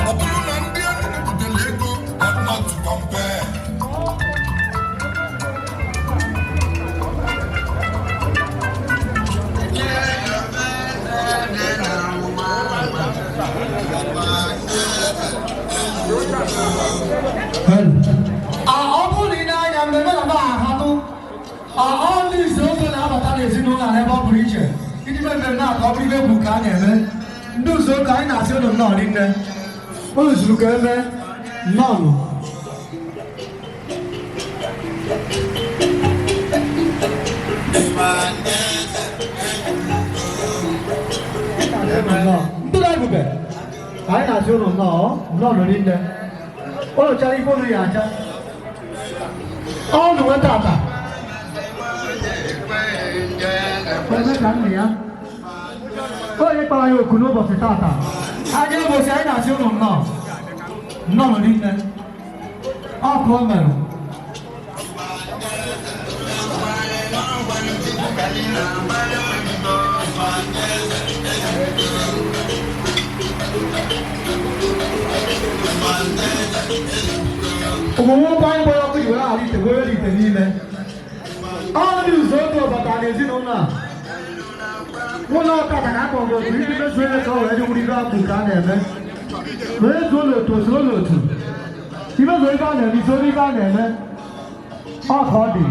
Speaker 6: Ọ bụrụ na ndị Enugu butere ego, but not to compare.
Speaker 7: Ọ bụrụ na ị na-anya mmemme na ba ahatụ ọ ndị izu oge na-abata n'ezinụlọ a n'ebe ọ pụrụ iche iji mee mmemme a ka ọ bụrụ ibe egwu ka a na-eme. Ndị ụzọ ụka, anyị na-asị unu nnọọ rinne. Unu zuru ka eme. Nnọọ nụ. Nnọọ ndị ebube, anyị na-asị unu nnọọ, nnọọ nụ rinne. Unu chara ife unu ya acha ọ nụ nweta ata eme ka nna ya onye kpara ya oku n'ụbọchị tata anya ụbọchị. Anyị na-asị unu nnọọ, nnọọ nụ rinne. Ọ ka o mere. Omume ụkwụ anyị gbara ọkụ ji were ghara ite were ite n'ime ọ dị ụzọ oge ọbata n'ezinụlọ a ụlọ ọkada ka a kpọrọ oku iji mezuo ihe ka ọ wee dịwuru ibe akpụ ka a na-eme wee zuo n'otu osoro n'otu imezuo ibe a na-eme isoro ibe a na-eme. Ọ ka ọ dị.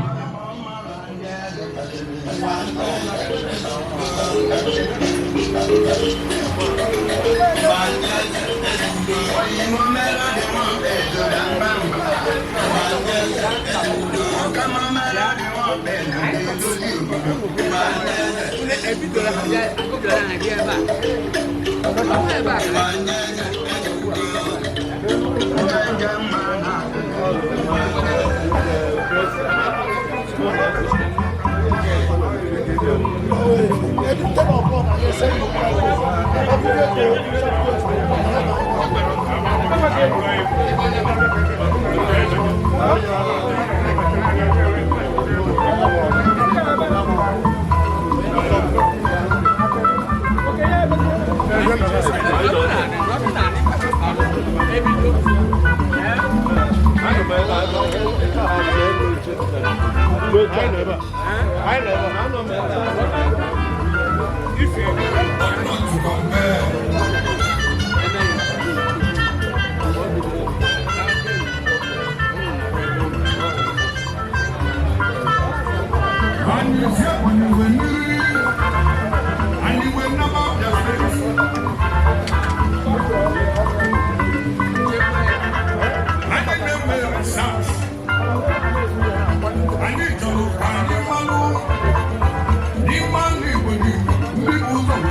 Speaker 6: Not to compare. And you say when you were new, and you were never your face. Anyị na-eme research. Anyị chọrọ ka anyị malụ n'ime ala Igbo niile ndị bụ ụzọ.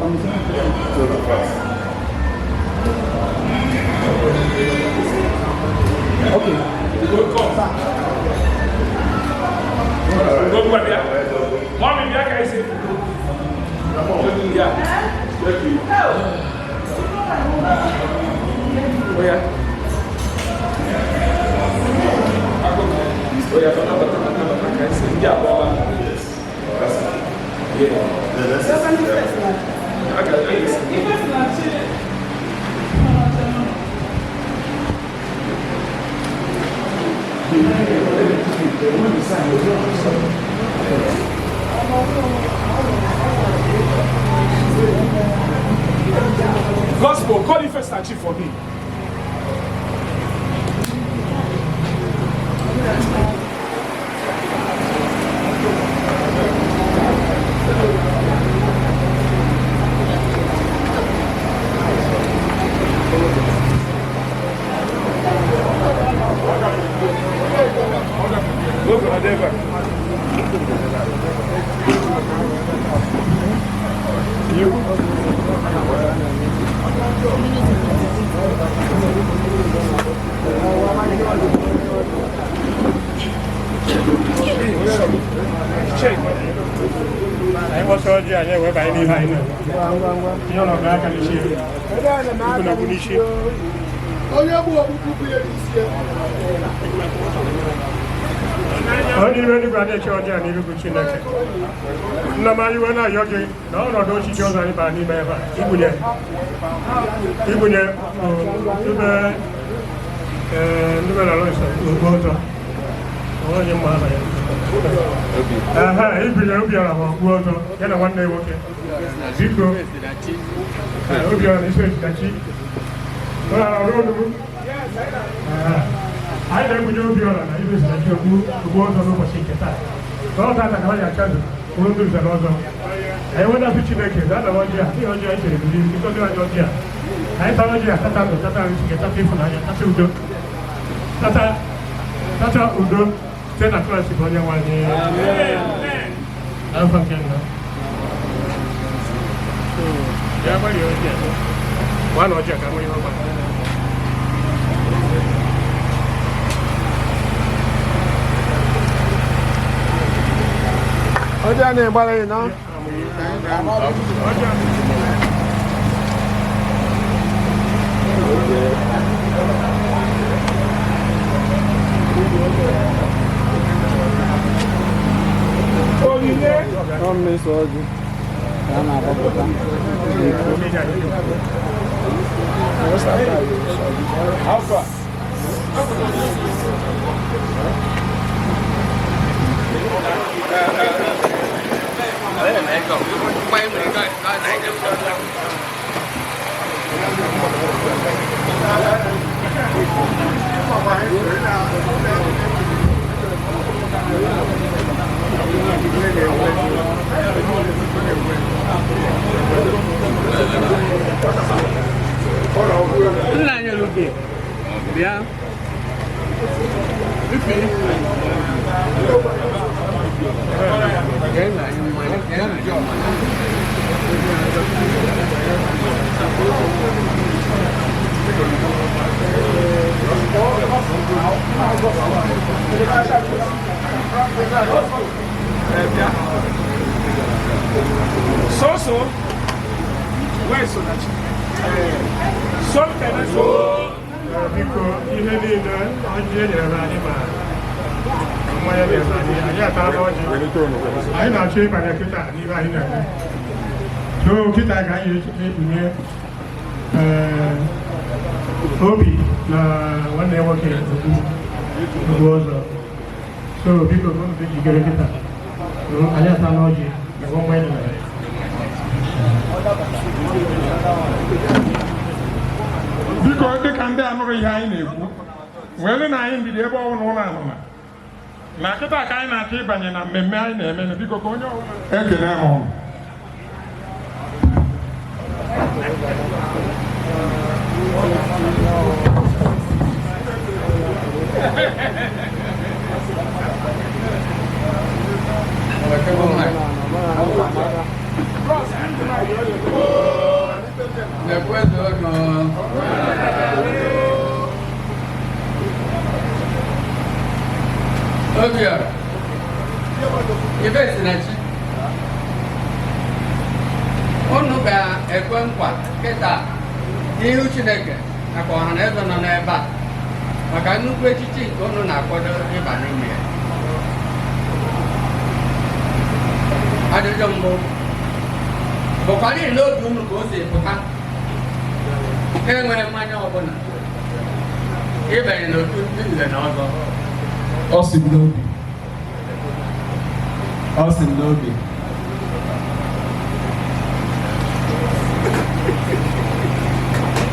Speaker 2: Okay.
Speaker 8: Go to bịa. Mommy, bịa ka esi. Yeah. Oya. Oya, bata bata bata bata ka esi. Ndị abụọ. Yeah. I got it. Gospel, call the first chief for me. Look at David.
Speaker 9: Anyị gbasa ọjị, anyị eweba anyị n'ihe anyị na-eme. Ihe ọ na-ọga aka n'isi ikwu na okwu n'isi.
Speaker 6: Onye bụ okpukpu bụ ya n'isi ya.
Speaker 9: Onye ire eluigwe na-eche ọjị a n'iru bụ Chineke. Nna m, anyị wee na-ayọ gị na ọnọdụ ochichi ọzọ anyị bara n'ime ebe a, ibunye ndube ndube na lọsọ ugbo ọzọ onye mma aha ya. Aha, ibunye Obiọra ma ọgbu ọzọ ya na nwanne ya nwoke. Biko, Obiọra na isi ositachi ụlọ ọrụ onugbu. Anyị na-ebunye Obiọra na ibe ositachi ogbu ogbu ọzọ n'ụbọchị nke taa. Ka ọ tata ka ọ ya-achazụ bụrụ ndị nze na ọzọ. Anyị nwedasị Chineke daa na ọjị a, n'ihi ọjị anyị chere buru ibu, ngozi anyị ọjị a. Anyị tara ọjị a, tata ndụ, tata ahụ ike, tata ịfụnanya, tata udo. Tata tata udo site na Kraịst bụ onye nwe anyị. N'afọ nke nna. Ya gbalịa ọjị a. Gbaa na ọjị a ka nwee ihe ọ gbara.
Speaker 2: Ọjọ́ a na-egbara gị nọ.
Speaker 9: Ọjị a.
Speaker 8: Onyinye.
Speaker 2: Ọ mmeso ọjị ka a na-agbapụta.
Speaker 8: Alpha.
Speaker 10: Nna anyị Luke, bịa.
Speaker 8: So so. Where is Sonachi? So kene so.
Speaker 9: Biko, ihe niile ọjị e nyere anyị ma mmanya nyere anyị, anyị atala ọjị. Anyị na-achọ ịbanye kịta n'ihe anyị na-eme. So kịta ka anyị ekpunye Obi na nwanne ya nwoke okpu okpu ọzọ. So biko, ka unu dị njikere kịta. Anyị atala ọjị na mmanya nyere anyị.
Speaker 6: Biko, dịka ndị anụrụ ihe anyị na-ekwu, were na anyị ndidi ebe ọbụla ụlọ anụna na kịta ka anyị na-achọ ịbanye na mmemme anyị na-eme. Biko, ka onye ọbụla ekele m ụnụ.
Speaker 10: N'ihu Chineke nakwa ọha na eze nọ n'ebe a maka nnukwu echichi nke unu na-akwado ịba n'ime ya. Ajụjụ mbụ bụkwara n'obi unu ka o si pụta enweghị mmanya ọbụla ịbanye n'otu ndị nze na ọzọ?
Speaker 2: Ọ si m n'obi. Ọ si m n'obi.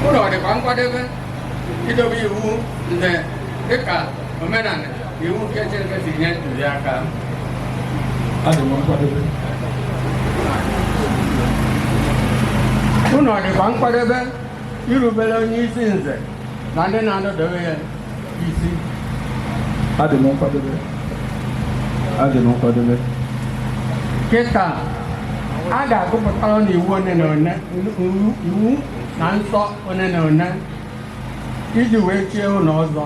Speaker 10: Unu ọ dịkwa nkwadebe idobe iwu nze dịka omenala na iwu nke Chineke si nye ntụziaka?
Speaker 2: Adị m nkwadebe.
Speaker 10: Unu ọ dịkwa nkwadebe irubere onye isi nze na ndị na-anọdobe ya isi?
Speaker 2: Adị m nkwadebe. Adị m nkwadebe.
Speaker 10: Kịta a ga-agụpụtara na iwu one na one, iwu na nsọ one na one iji wee chie unu ọzọ,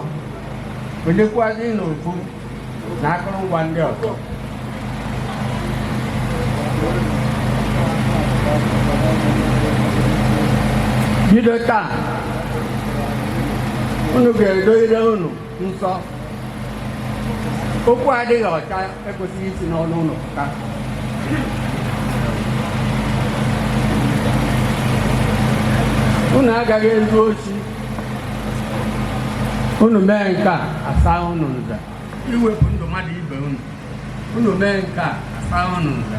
Speaker 10: onyekwazị n'ofu na akụrụngwa ndị ọzọ. Bido taa, unu ga-edo ire unu nsọ. Okwu adịghị ọcha ekwesịghị isi n'ọnụ unu pụta. Unu agaghị ezu oshi. Unu mee nke a, asa unu nze. Iwepụ ndụ mmadụ ibe unu. Unu mee nke a, asa unu nze.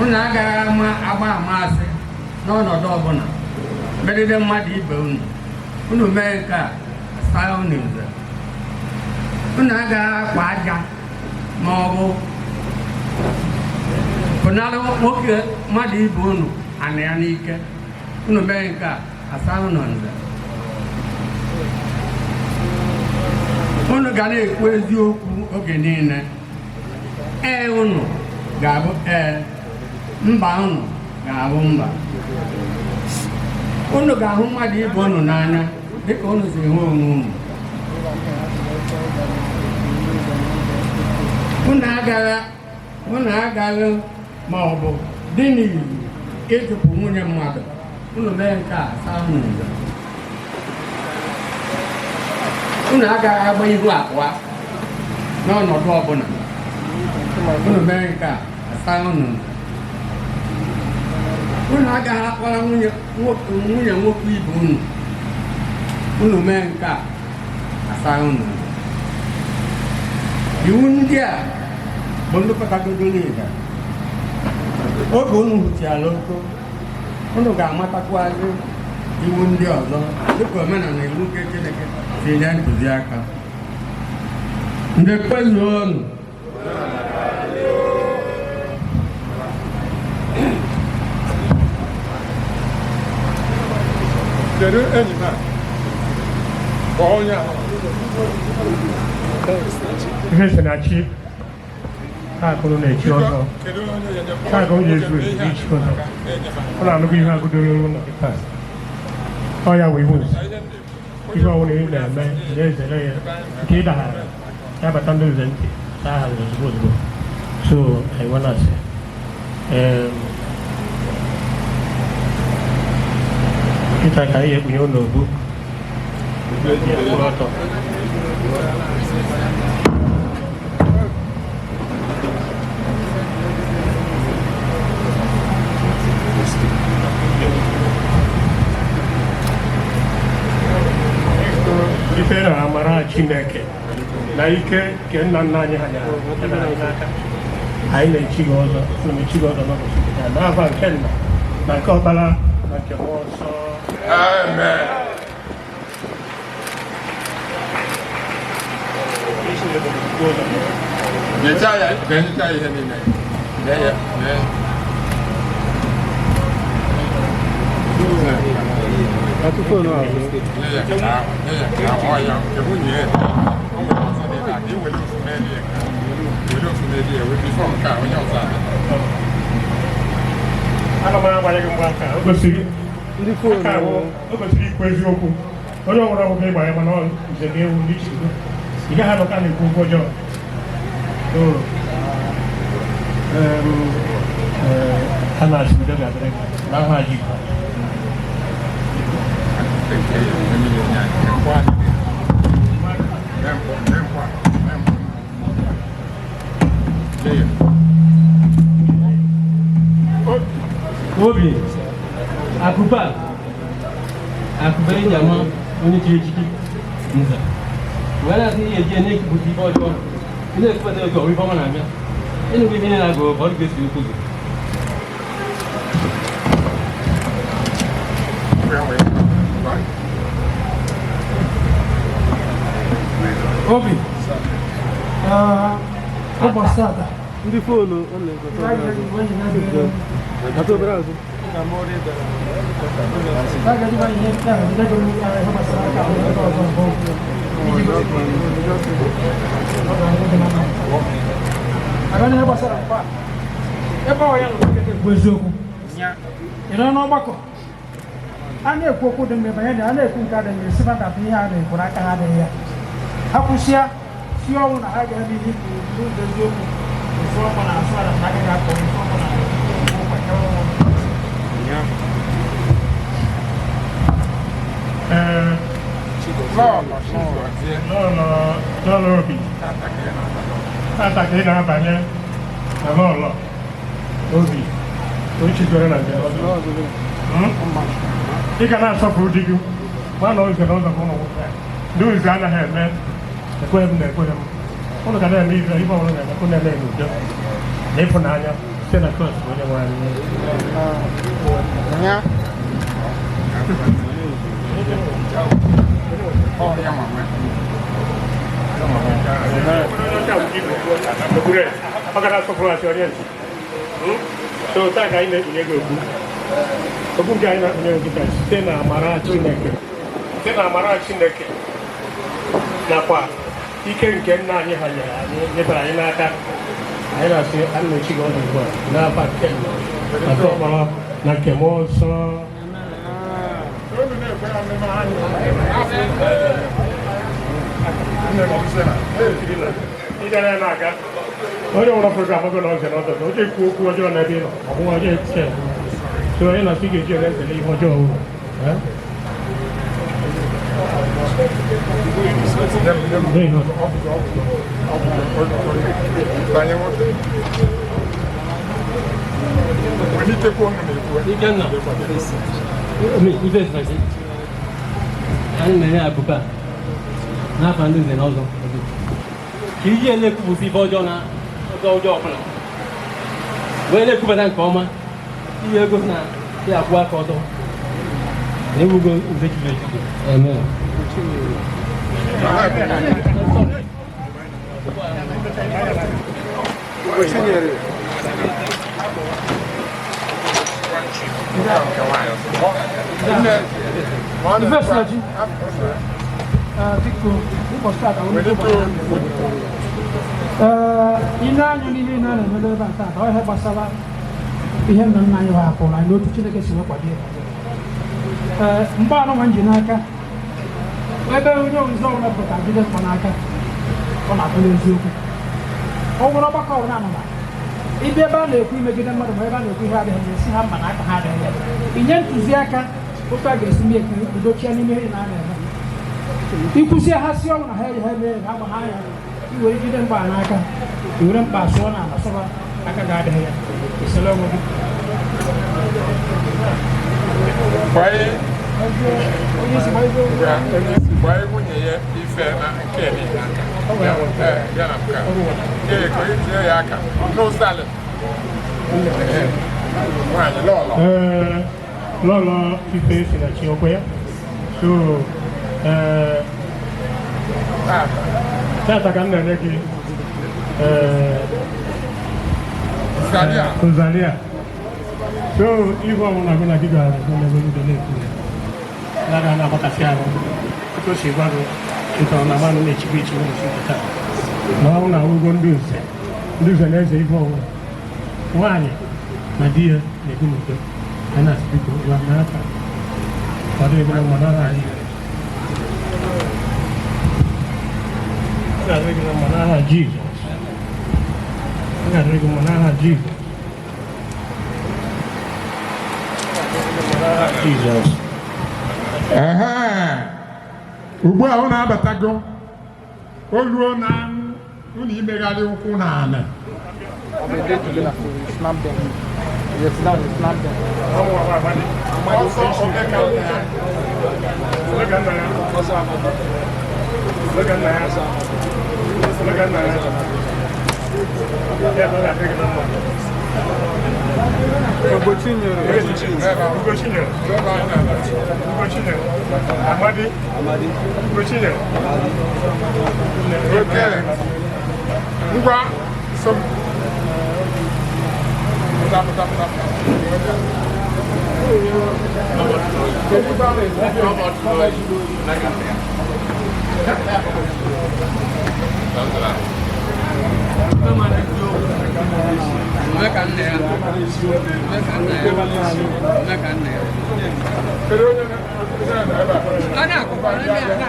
Speaker 10: Unu agaghị ama agba ama asị n'ọnọdụ ọbụla megide mmadụ ibe unu. Unu mee nke a, asa unu nze. Unu agaghị akwa aja ma ọ bụ pụnara nwoke mmadụ ibe unu ana ya n'ike. Unu mee nke a, asa unu nze. Unu ga na-ekwu eziokwu oge niile. Ee unu ga-abụ ee, mba unu ga-abụ mba. Unu ga-ahụ mmadụ ibe unu n'anya dịka unu si hụ onwe unu. Unu agaghị ma ọ bụ dị n'izu ịchụpụ nwunye mmadụ. Unu mee nke a, saa unu nze. Unu agaghị agba ihu abụọ n'ọnọdụ ọbụla. Unu mee nke a, asa unu nze. Unu agaghị akpọrọ nwunye nwoke ibe unu. Unu mee nke a, asa unu nze. Iwu ndị a bụ ndị pụtagodo niile. Oge unu hụchiala oko, unu ga-amatakwazị iwu ndị ọzọ dịka omenala iwu nke Chineke si nye ntụziaka. Ndị kwezuo unu.
Speaker 6: Kedu enyi m a? Kpọọ onye a.
Speaker 9: Ihe si na chi akụrụ na-echi ọzọ.
Speaker 6: Kedu onye ga-enye?
Speaker 9: Taa ka o ji ezu ezu ichi ọzọ. Ọ na-anụgo ihe agụdoro ụlọ taa. Ọ ya wee iwu nze. Ihe ọbụla ị na-eme, na-ezere ya nke ị daghara ya bata ndị nze ntị taa ha ozugbo ozugbo. So anyị wee na-asị kịta ka anyị ekpunye ụlọ obu ya kwụrụ ọtọ. Ife na amara Chineke na ike nke nna nna anyị ha nyere anyị n'aka, anyị na-echi gị ọzọ. Ana m echi gị ọzọ n'ụbọchị nke taa n'afa nke Nna na nke Ọkpara na nke Mmụọ Nsọ.
Speaker 6: Amen.
Speaker 5: Nyechaa ya, ka enyecha ya ihe niile. Nye ya, nye ya. Nye ya nke ahụ, nye ya nke ahụ, ọ ya, nke nwunye ya. O nwere ọzọ dị ebe a, ka i were ofu merie nke a. Were ofu merie, wee before nke a, onye ọzọ abịa.
Speaker 9: Ana m agbanye gị mgba aka. O gosiri aka ahụ, o gosiri ikwu eziokwu. Onye ọbụla ọbụla ịgba ya, mana ọ nze ga ewu ndị chigbo ị gaghị anọta na-ekwu okwu ọjọọ. So, Ee, a na-asị udo ga-adịrị gị n'aha Jizọs.
Speaker 11: Obi akụpe a, akụpe eji ama onye chiri echichi nze, wee na-asị ihe eji na-ekwupụta ife ọjọọ, ị na-ekwupụta oge ọrụ ife ọma na-abịa ịnụgụ ife niile na-agụ ka ọ dị ga-esi okwu gị.
Speaker 7: Obi, ụbọchị tata
Speaker 11: Ndị foonu ọ na-atụ obere azụ.
Speaker 7: Ebe ọ ya nọ bụ eziokwu, ị nọ n'ọgbakọ a na-ekwu okwu dị mma banye na a na-ekwu nke adịghị mma, esi maka ihe a na-ekwu n'aka ha adịghị ya, ha kwụsịa si ọnwụ na ha ga-eme ihe ikwu n'ụzọ eziokwu, ofu ọkpọ na asụ ala na aka ga-akọ ofu ọkpọ na ụkwa nke ọnwụ.
Speaker 9: Ee, lọlọ, lọlọ Obi, tata ka ị na-abanye na lọlọ Obi ochigoro na njem ọzọ. Ị ga na-asọpụrụ di gị, ma na ụzọ na ụzọ ka ụmụ nwoke ndị ụzọ anaghị eme ekweghị m na ekweghị m. Ụnụ ga na-eme ife ife ọbụla na-eme, ụnụ na-eme n'udo na ịfụnanya site na Kraịst bụ onye nwe anyị. Ọ ga na-asọpụrụ asị onye ntị. So taa ka anyị na-ekpunye gị okpu, okpu nke anyị na-ekpunye gị taa site na amara Chineke, site na amara Chineke nakwa ike nke nna anyị ha nyere anyị, nyefere anyị n'aka. Anyị na-asị anyị na-echi gị ọdụ ugbu a n'afa nke Nna na nke Ọkpara na nke Mmụọ Nsọ. Ịdara ya na-aga onye nwere program oge na ọzọ na ọzọ onye ekwu okwu ọjọọ n'ebe ị nọ, ọ bụghị onye ekwuche. So onye na-asị ga-eji ele ezele ihe ọjọọ uru.
Speaker 11: Ikenna, ife esinachi, anyị na-enye akụpe a n'afa ndị nze na ọzọ ka iji na-ekwupụta ife ọjọọ na ọjọọ ọjọọ ọbụla, wee na-ekwupụta nke ọma ihe ego na ya akwụ aka ọtọ na ewugo nze chiri echichi. Amen.
Speaker 7: Ife esinachi, biko, ụbọchị tata ee ị na-anya n'ihe na na-emebe ebe a tata, ọ ihe gbasara ihe nna nna anyị ha hapụrụ anyị n'otu Chineke si wee kwado ya. Ee, mgbe anụnwa nji n'aka ebe onye ọzọ ọbụla pụtara jide mkpa n'aka, ọ na-atụ n'eziokwu. Ọ nwere ọgbakọ ọbụla nọ na ịbịa ebe a na-ekwu imegide mmadụ, ma ebe a na-ekwu ihe adịghị mma, esi ha mba n'aka ha adịghị ya, inye ntụziaka otu a ga-esi mee ka udochia n'ime ihe na a na-eme. Ikwusie ha si ọnwụ na ha ha eme ha gba ha ya, iwere jide mkpa n'aka, iwere mkpa sụọ na ala sọba aka ga-adịghị ya, esere onwe gị. Onye isi
Speaker 6: Gbanye nwunye ya ife na nke niile aka ya na nke a. Ee, ka onye tinye ya aka n'ụzalị. Nwaanyị lọlọ.
Speaker 9: Ee, lọlọ ife si na chi okwe ya. So ee, tata ka m na-enye gị ee Rosalia. So ife ọbụla gị na gị gara n'ebe ndị na-ekwu ya na-aga na-agbakasị ahụ tupu o si gwa gị ịtọrọ na mmanụ na-echikwa echi ụbọchị nke taa na ọ na ụgwọ ndị nze, ndị nze na-eze ife ọbụla nwaanyị na di ya na-ebi n'udo. Anyị na-asị biko gwa n'aka ọ dịghị gị na mma n'aha anyị. Ọ ga-adịrị gị na mma n'aha Jizọs. Ọ ga-adịrị gị mma n'aha Jizọs.
Speaker 6: Jizọs. Ehe, ugbu a unu abatago, o luo na unu imegharị ụkwụ na anị.
Speaker 12: Snap them. Yes, now you snap them.
Speaker 6: Ọsọ omeka nna ya.
Speaker 9: Omeka nna ya. Omeka nna ya. Omeka nna ya. Ya bụ na adịghị na mma.
Speaker 12: Ugochinyere.
Speaker 9: Ugochinyere. Ugochinyere. Amadi. Ugochinyere.
Speaker 6: Okay. Ngwa, so pụta, pụta, pụta, pụta. Kedu onye na ebe a?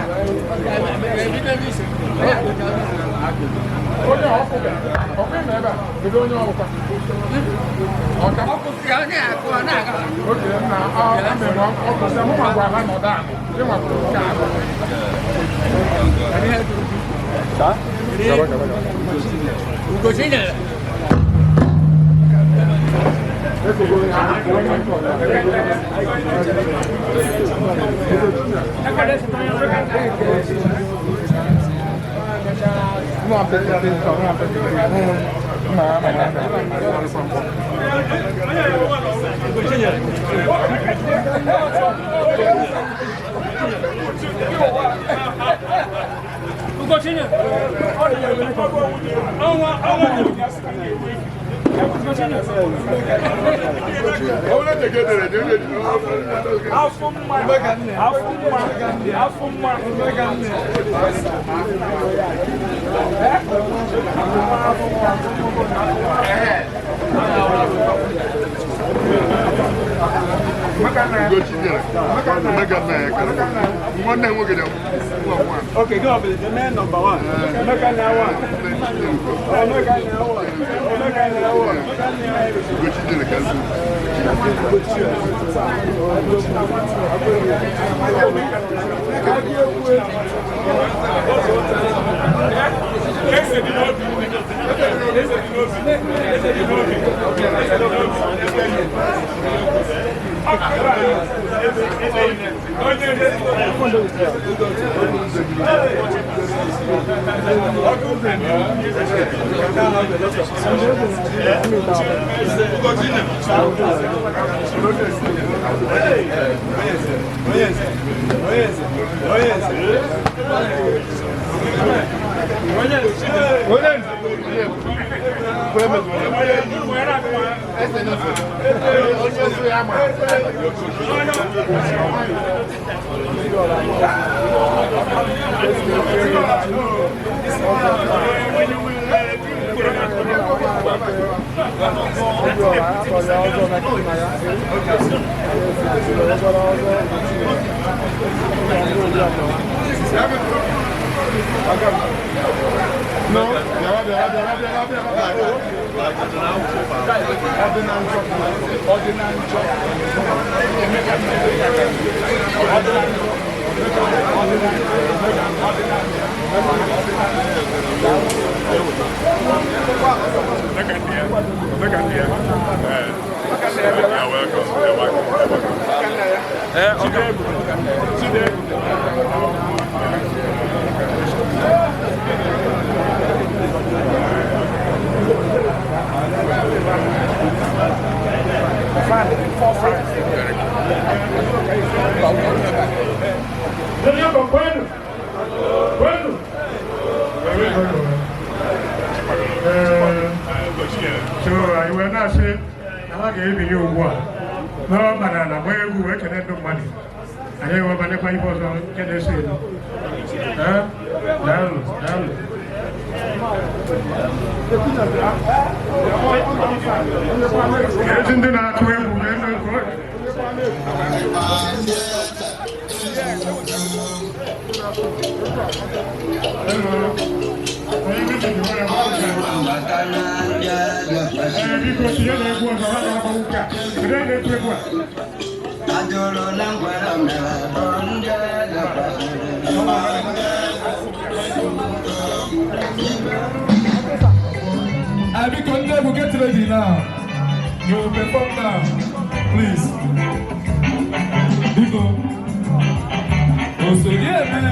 Speaker 6: Onye ọkụ bịara, ọkụ nọ ebe a, kedu onye ọkụkwa? Ọka? Oke, na ọ mere ọkụ sị mụ nwa gwara ha nọdụ anị, gị nwa kwuru nke a. Gaba, gaba, gaba.
Speaker 8: Ugochinyere. Ugochinyere. Ọnwa ọnwa. Afọ mma, afọ mma, afọ mma.
Speaker 13: Nwanne nwoke na nwa nwa.
Speaker 12: Okay, go up. The man number one. Emeka na one. Emeka na one. Emeka na one.
Speaker 13: Ugochinyere ka nso.
Speaker 9: Eze dị n'obi. Eze dị n'obi. Eze dị n'obi. Eze dị n'obi. Onye
Speaker 6: No, bịawa, bịawa, bịawa, bịawa, bịawa. Ọ dị na njọ. Ọ dị na njọ. Ọ dị na njọ. Ọ dị na njọ. Ọ dị na njọ.
Speaker 13: You're welcome. You're welcome. You're welcome.
Speaker 9: Kwenu? Kwenu? So anyị wee na-asị na ha ga-ebili ugbu a n'ọbara na gbaa egwu wee kene ndụ mmadụ, anyị ewebanyekwa ife ọzọ nke na-eso elu. Ee, daalụ, daalụ. Ezi ndị na-atụ egwu na-eme nke Ee, biko tinye na egwu ọzọ, ha ga-agba ụka. Kedu onye na-etu egwu a?
Speaker 2: Biko, ndị egwu, get ready now. You will perform now, please. Biko. Osodi eme.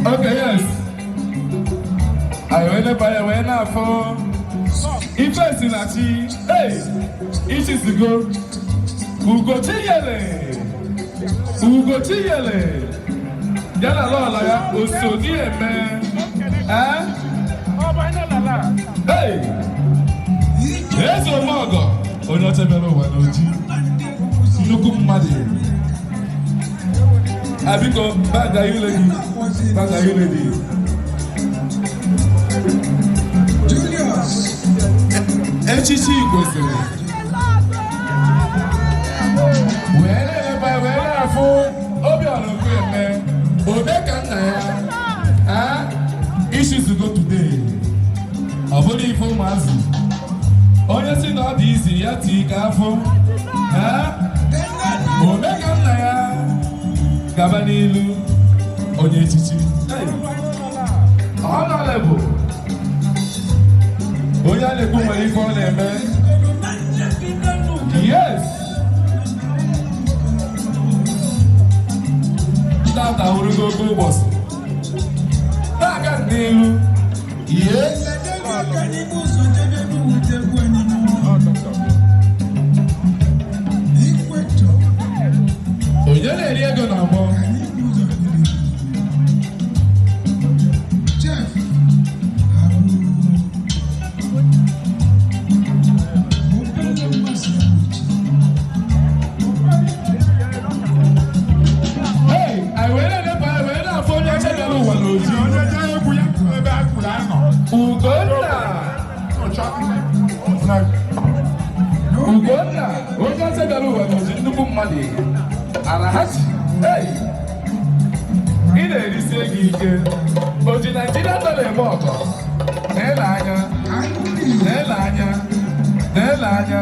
Speaker 2: Okay, yes. Anyị wee leba ya wee na-afụ ife si na chi. Hey, ichisigo. Ugochinyere. Ugochinyere. Ya na lọọlọ ya osodi eme. Eh? Hey! Eze Omeọgọ, onye ọcha bịara ụwa n'oji. Nnukwu mmadụ. Biko, band, are you ready? Band, are you ready?
Speaker 14: Julius.
Speaker 2: Echichi kwesịrị. Wee na-eleba, wee na-afụ Obiọra Okwueme, ome ka nna ya. Ah, ishizugo today. Ọ bụrụ ife ụmụazị. Onye si na ọ dị izi ya tii ka afọ. Ah, ome ka nna ya. Gaba n'ilu, onye echichi. Hey! Honorable. Onye a na-ekwu nwere ife ọ na-eme. Yes. Tata hụrụgo oke ụbọchị. Na-aga n'ilu. Yes. Onye na-eri ego na mbụ?
Speaker 14: Chef Abu. Obele mmasị Abuchi.
Speaker 2: Hey, anyị wee na-eleba anya wee na-afụ onye ọcha bịara ụwa n'oji. Ugonna. Ugonna, onye ọcha bịara ụwa n'oji, nnukwu mmadụ. Alhaji, hey! Ị na-erisi ego ike. O ji Naijiria dollar eme ọgọ. Na-ele anya. Na-ele anya. Na-ele anya.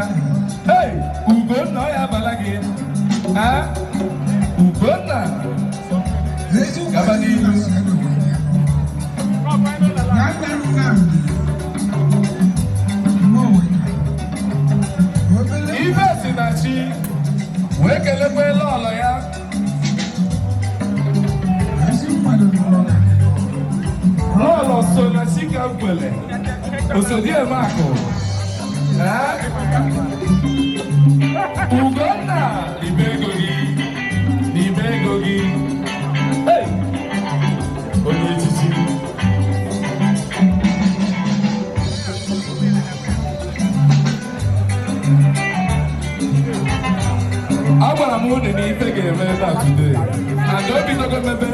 Speaker 2: Hey! Ugonna, ọ ya abala gị. Ah? Ugonna. Gaba n'ihu.
Speaker 14: Nwanne Nnamdi. Moweka. Obele
Speaker 2: Ife si na chi wee kelekwa lọlọ ya.
Speaker 14: Ezi mmadụ nọrọ na
Speaker 2: Lọlọ so na chi ka nkwele. Osodieme akụ. Eh? Ugonna, ibe ego gị. N'ibe ego gị. Hey! Onye echichi. Agwara m unu na ife ga-eme ebe a today. And o bidogo mebe.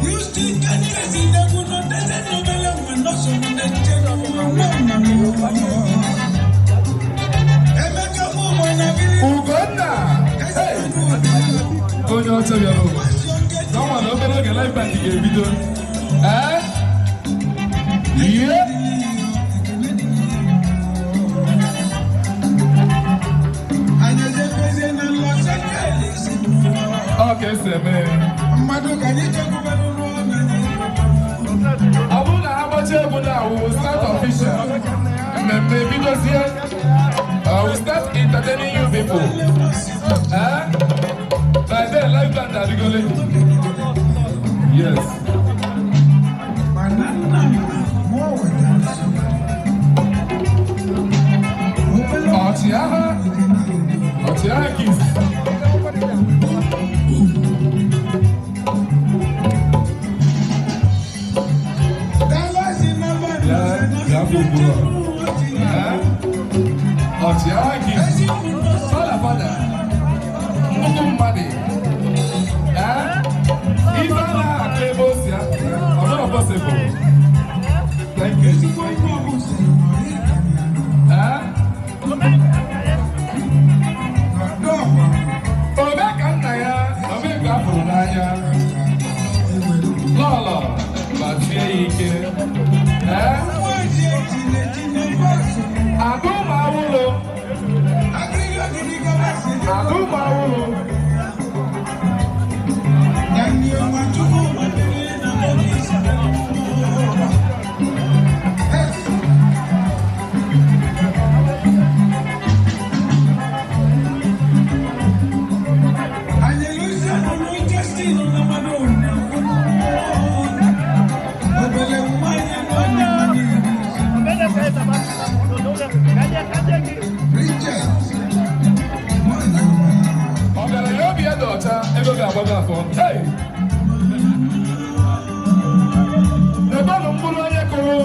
Speaker 14: Houston, Kansas, Ndegwu Tete Nobele nwe nọsọ na-eche nwa mmanụ. Emeka mụ na biri.
Speaker 2: Ugonna! Hey! Onye ọcha bịara ụwa. N'ọnwa na obere oge, live band ga-ebido. Eh? Ihe?
Speaker 14: Anyị ejebezie na Los Angeles.
Speaker 2: Ọ ka esi eme ya.
Speaker 14: Mmadụ ka anyị chekwubere n'ụlọ na
Speaker 2: Ọ bụrụ na ha gbachie egwu na we will start official. Mmemme ebidozie. We start entertaining you people. Eh? By then, live band adịgole. Yes.
Speaker 14: Mana Nnamdi mụ wetara nsogbu. Obele
Speaker 2: Ọchịagha. Ọchịagha Kiss.
Speaker 14: Dallas nọmba
Speaker 2: Bịa bịa bụ ugbu a. Eh? Ọchịagha Kiss. Fada fada. Mmadụ. Ee? Ife a na-akọ ebe o si apụta, ọ bụrụ possible. Thank you. Ee? Ome ka nna ya, ome nke a fụrụ n'anya. Lọlọ, gbazie ya ike. Ee? Agụ ụmụ awụlụ. Agụ ụmụ awụlụ. Ọgaranya obi ya dị ọcha, ego ga-agbago afọ. Hey! Ebenụ mkpụrụ onye kụrụ.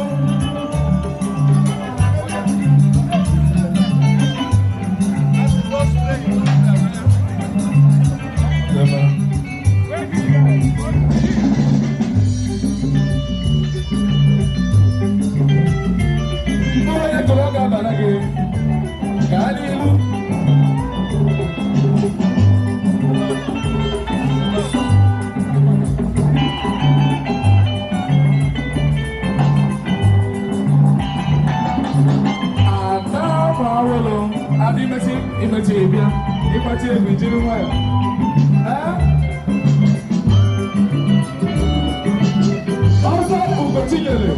Speaker 2: Mkpụrụ onye kụrụ ọ ga-abara gị. Gaa n'ihu. Ada ụmụ awụlụ adị imechi imechi ịbịa ịkpachi egwu jiri nwayọ. Ee? Ọzọ Ugochinyere,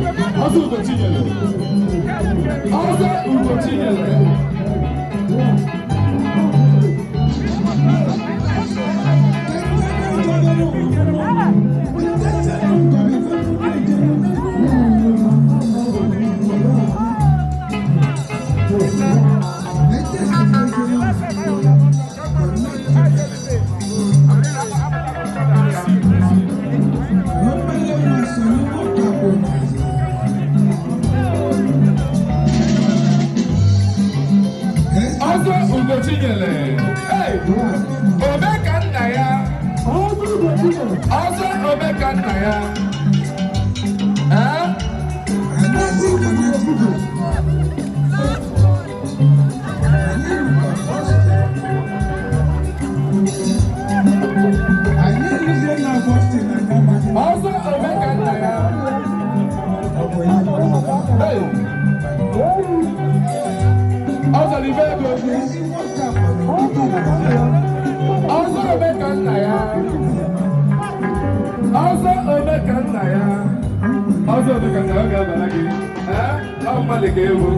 Speaker 2: ọzọ Ugochinyere, ọzọ Ugochinyere. Ọzọ Ugochinyere. Hey! Ome ka nna ya. Ọzọ ome ka nna ya. Ee? Ọzọ ome ka nna ya. Hey! Ọzọ libe ego. Ọzọ ome ka nna ya. Ọzọ ome ka nna ya. Ọzọ ome ka nna ya ọ ga-abara gị. Ee? Ọ mmadụ ka ewu.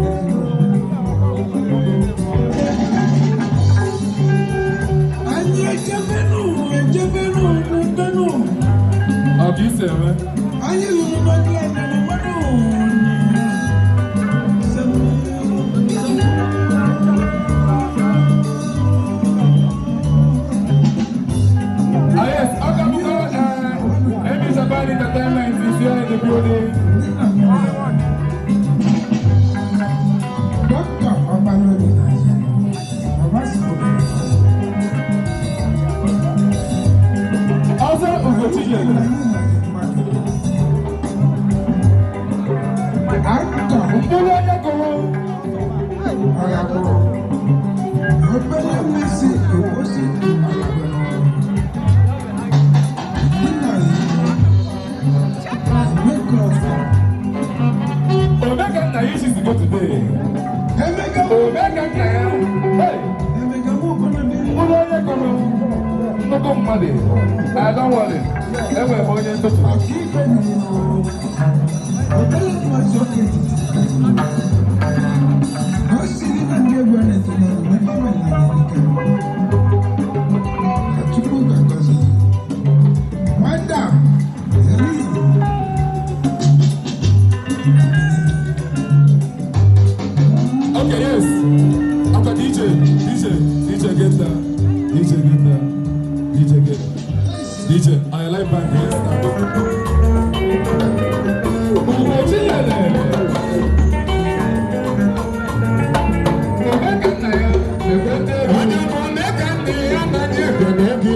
Speaker 14: Anyị ejebenu ejebenu n'udenu.
Speaker 2: Ọ bụ isi eme?
Speaker 14: Anyị lụrụ n'oge na mmadụ.
Speaker 2: Ah yes, Okamuko, Emi Japan Entertainment is here in the building.
Speaker 14: Dọ́kítà Ọbalóni Bàbá sì kò
Speaker 2: Ọzọ Ugochinyere. Mkpụrụ onye kụrụ.
Speaker 14: Obere mmasị obosi
Speaker 2: Omeka nna ya isi go today. Omeka nna ya. Hey! Mkpụrụ onye kụrụ. Nnukwu mmadụ. Ah, don't worry. Enwere m onye ntụtụ.
Speaker 14: Obere mmasị oke etiti. O siri na ndị egwu na-etinye n'ebe nwere ike. Na Chukwu ga-agọzi. Madam, Elise.
Speaker 2: Okay, yes. After DJ, DJ, DJ get there. DJ get there. DJ get there. DJ, I like band yes now. Ugochinyere. Omeka nna ya na-ekwente ego.
Speaker 6: Onye bụ nne ka nne ya na ji ekene gị.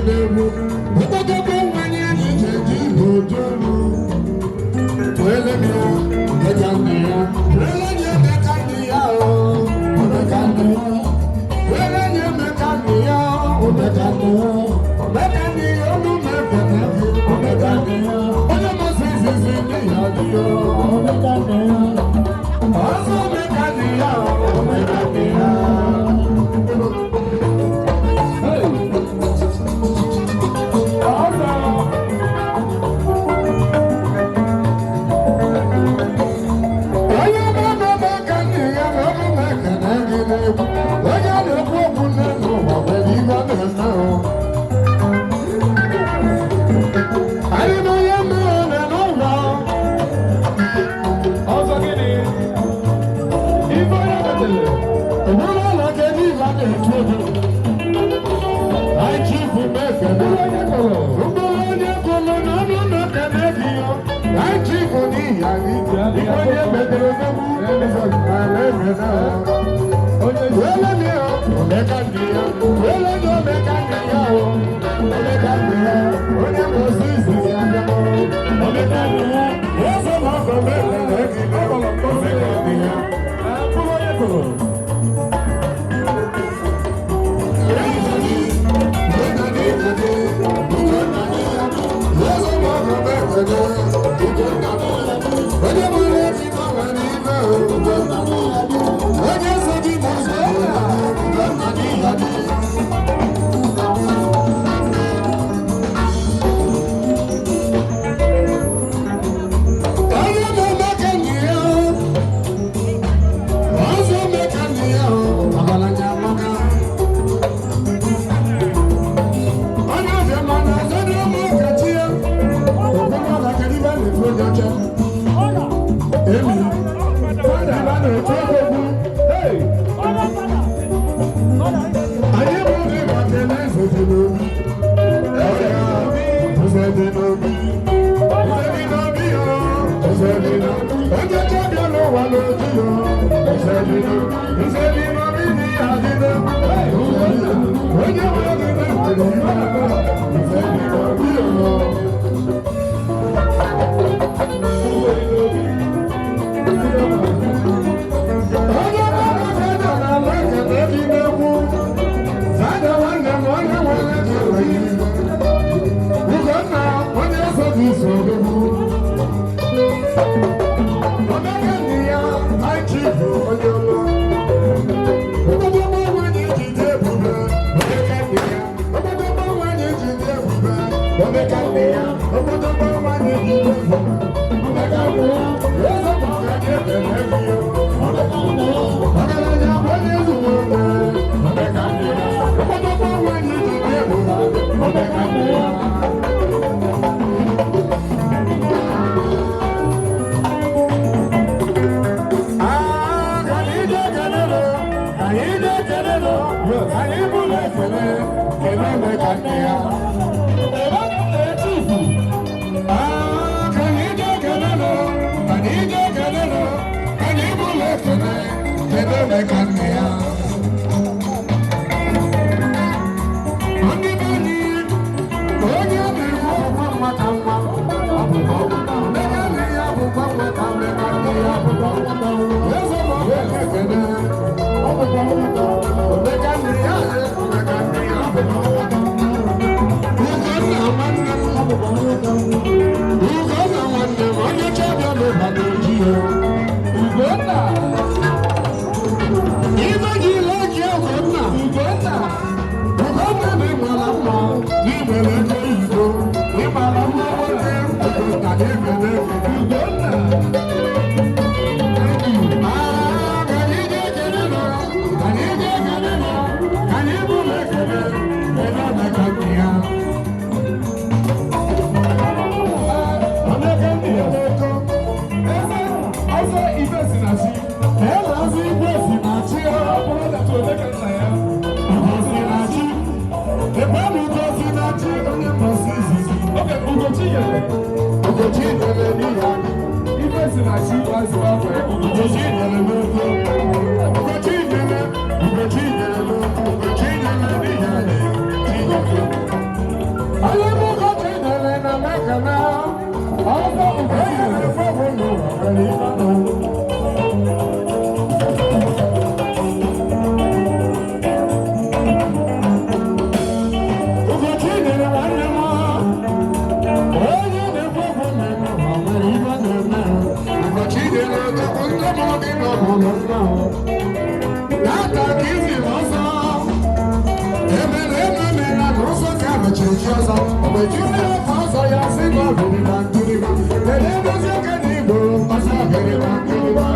Speaker 7: na-echi ọzọ mgbe chi onye ọkwa ọzọ ya sị na ọ bụrụ na nkiriba kedu edozi oke na igbo ọzọ gịrịba nkiriba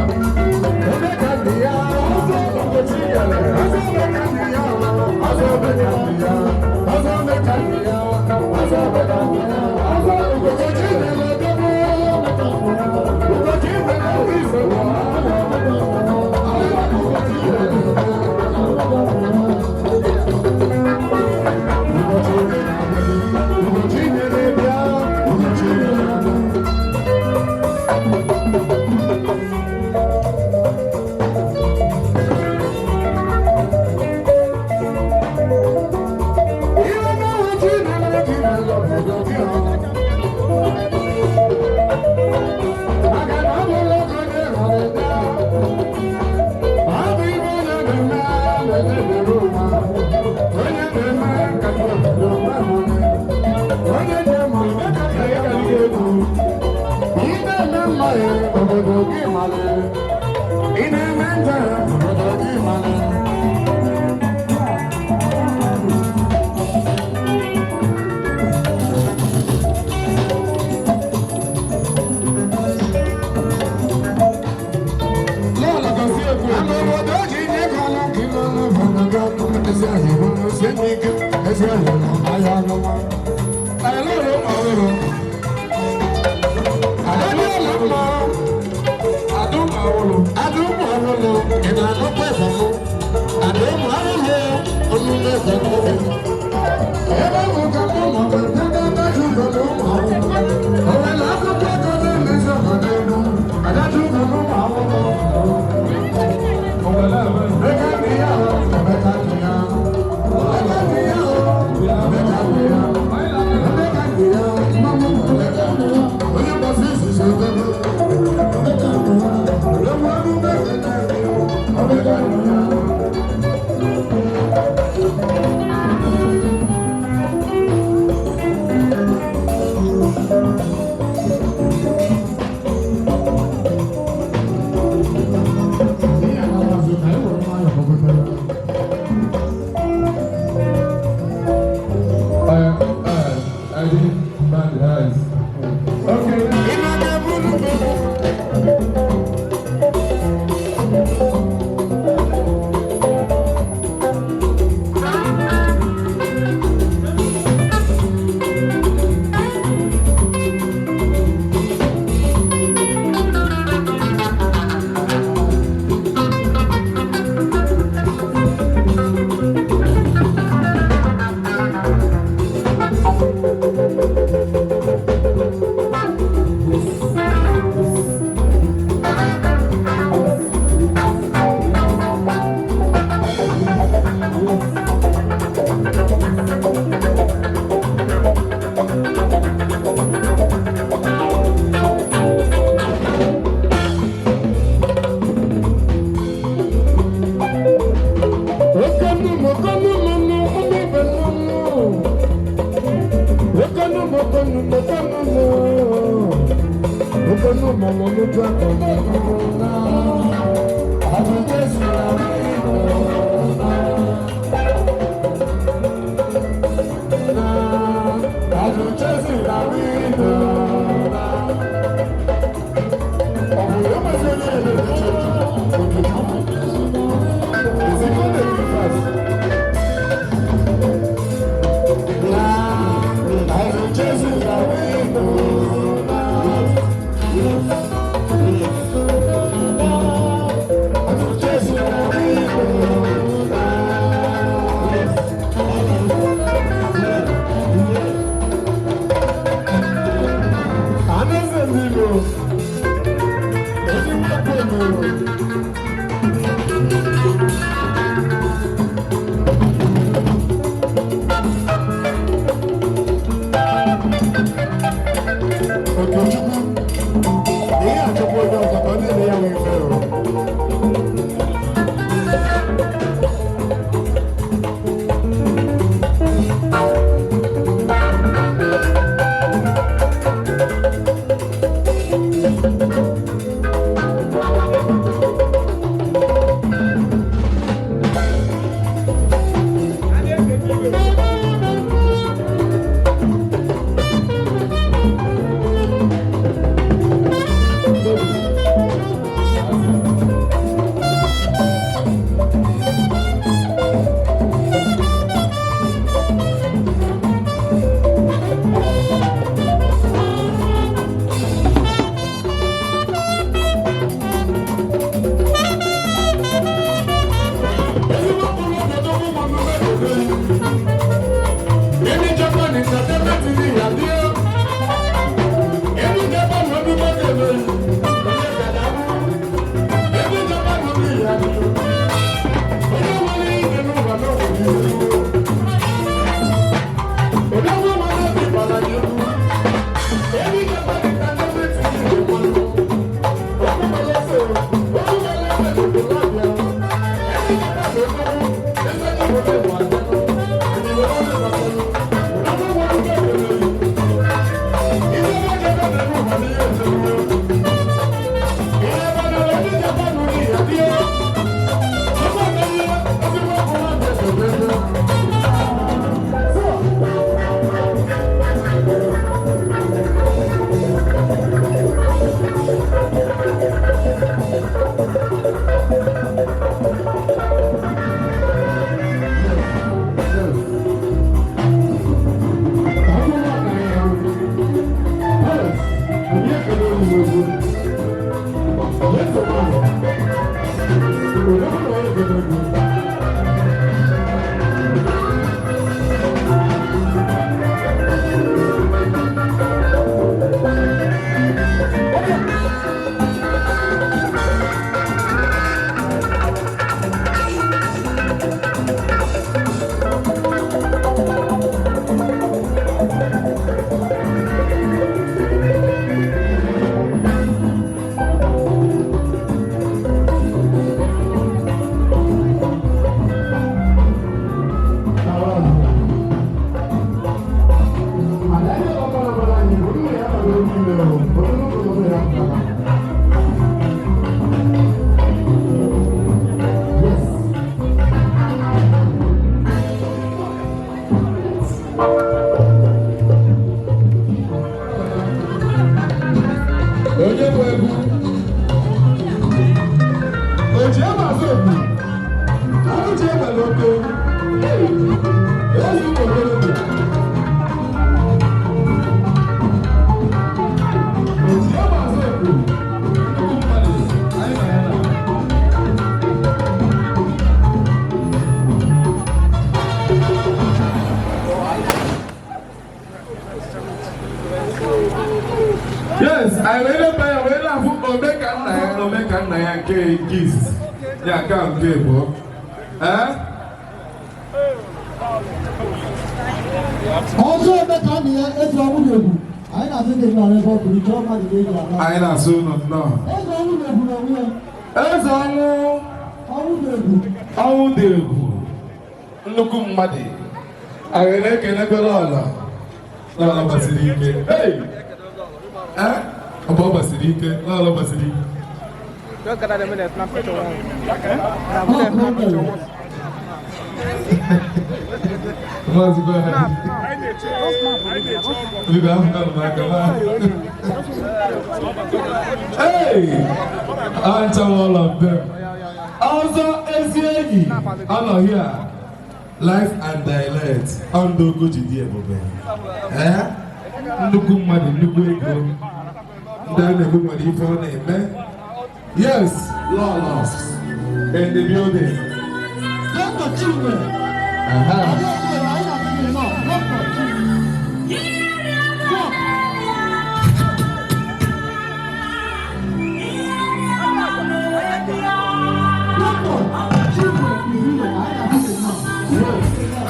Speaker 7: ebe ka ndị ya ọzọ Ugochi nyere ọzọ ebe ka ndị ya ọzọ ebe ka ndị ya ọzọ ebe ka ndị ya ọzọ ebe ka ndị ya ọzọ Ugochi nyere debe Ugochi nyere ndị Igbo. Ị na-eme njem obodo gị mara.
Speaker 1: Ezi ụmụ okorobịa. Oji egbe azụ ekwu. Nnukwu mmadụ, anyị na ya na. Yes, anyị wee leba ya wee na-afụ Omekanna ya na Omekanna ya nke nke izizi ya nke a nke abụọ. Ee?
Speaker 7: Ọzọ ebe ka a na ya eze ọnwụ na-egwu. Anyị na-asị gị nọrọ ebe ọ pụrụ iche, ọ mmadụ ga-eji ala.
Speaker 1: Anyị na-asụ ụnụ nnọọ.
Speaker 7: Eze ọnwụ na-egwu n'onwe ya.
Speaker 1: Eze ọnwụ.
Speaker 7: Ọnwụ na-egwu.
Speaker 1: Ọnwụ dị egwu. Nnukwu mmadụ. Anyị na-ekenekwere ọla. Lọlọ gbasiri ike. Hey! Eh? Ọ bụ ọ gbasiri ike. Lọlọ gbasiri ike.
Speaker 12: Just gather them in the snap picture one. Now, put them snap picture one.
Speaker 1: Maazị go ahead. Biko ahụ nọ n'aka ma. Hey! Ancha all of them. Ọzọ ezi enyi anọghị a. Life and direct. Ọndụ ogo ji dị ebube. Eh? Nnukwu mmadụ, nnukwu ego. Ndị a na-ekwu nwere ife ọ na-eme. Yes, lọlọ. In the building.
Speaker 7: Dr. Chinwe.
Speaker 1: Aha.
Speaker 7: Anyị na-asị gị nnọọ. Dr. Chinwe. Dr. Chinwe Ihule, anyị na-asị gị nnọọ.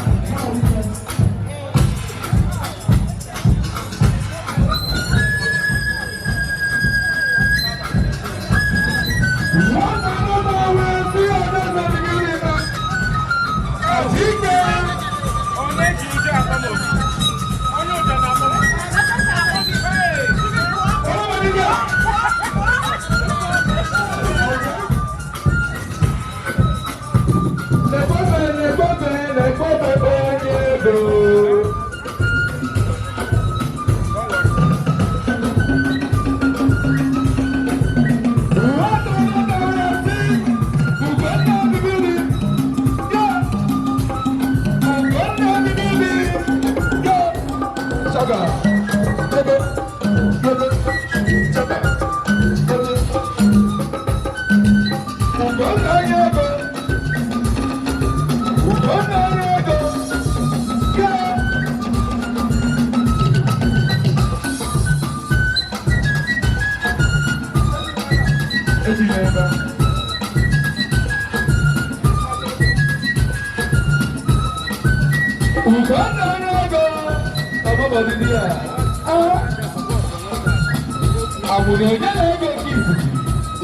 Speaker 1: Agbụrụ onye na-ego nke izizi,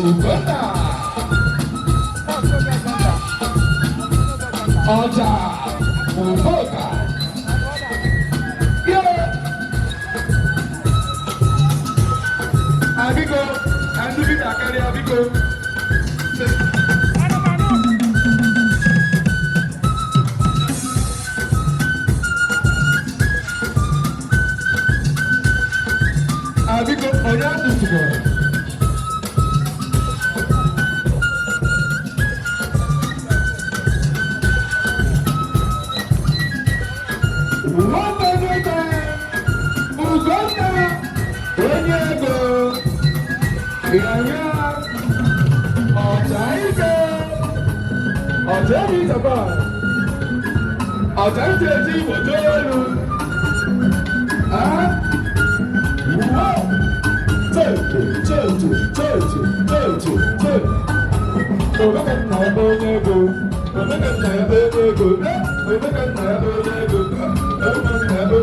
Speaker 1: Ugonna. Ọjà Udoka. Ye. Abiko, ndị bi na-akarị abiko. Abiko, onye atụtụrụ. Ugonna, onye ego, ịnyanya, ọcha ike, ọcha ebi Japan, ọcha ntị eji Igbo too elu. Ah? Wow! Cheche, cheche, cheche, cheche, cheche. Omeka nna ya bụ onye ego, omeka nna ya bụ onye ego, eh, omeka nna ya bụ onye ego, eh, omeka nna ya bụ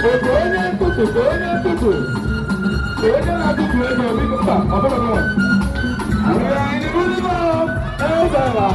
Speaker 1: Oke onye ntụtụ, ka onye ntụtụ, ka onye na-atụtụ ego, biko mba, ọ bụrụ gị nwa. We are in the middle of Ezra.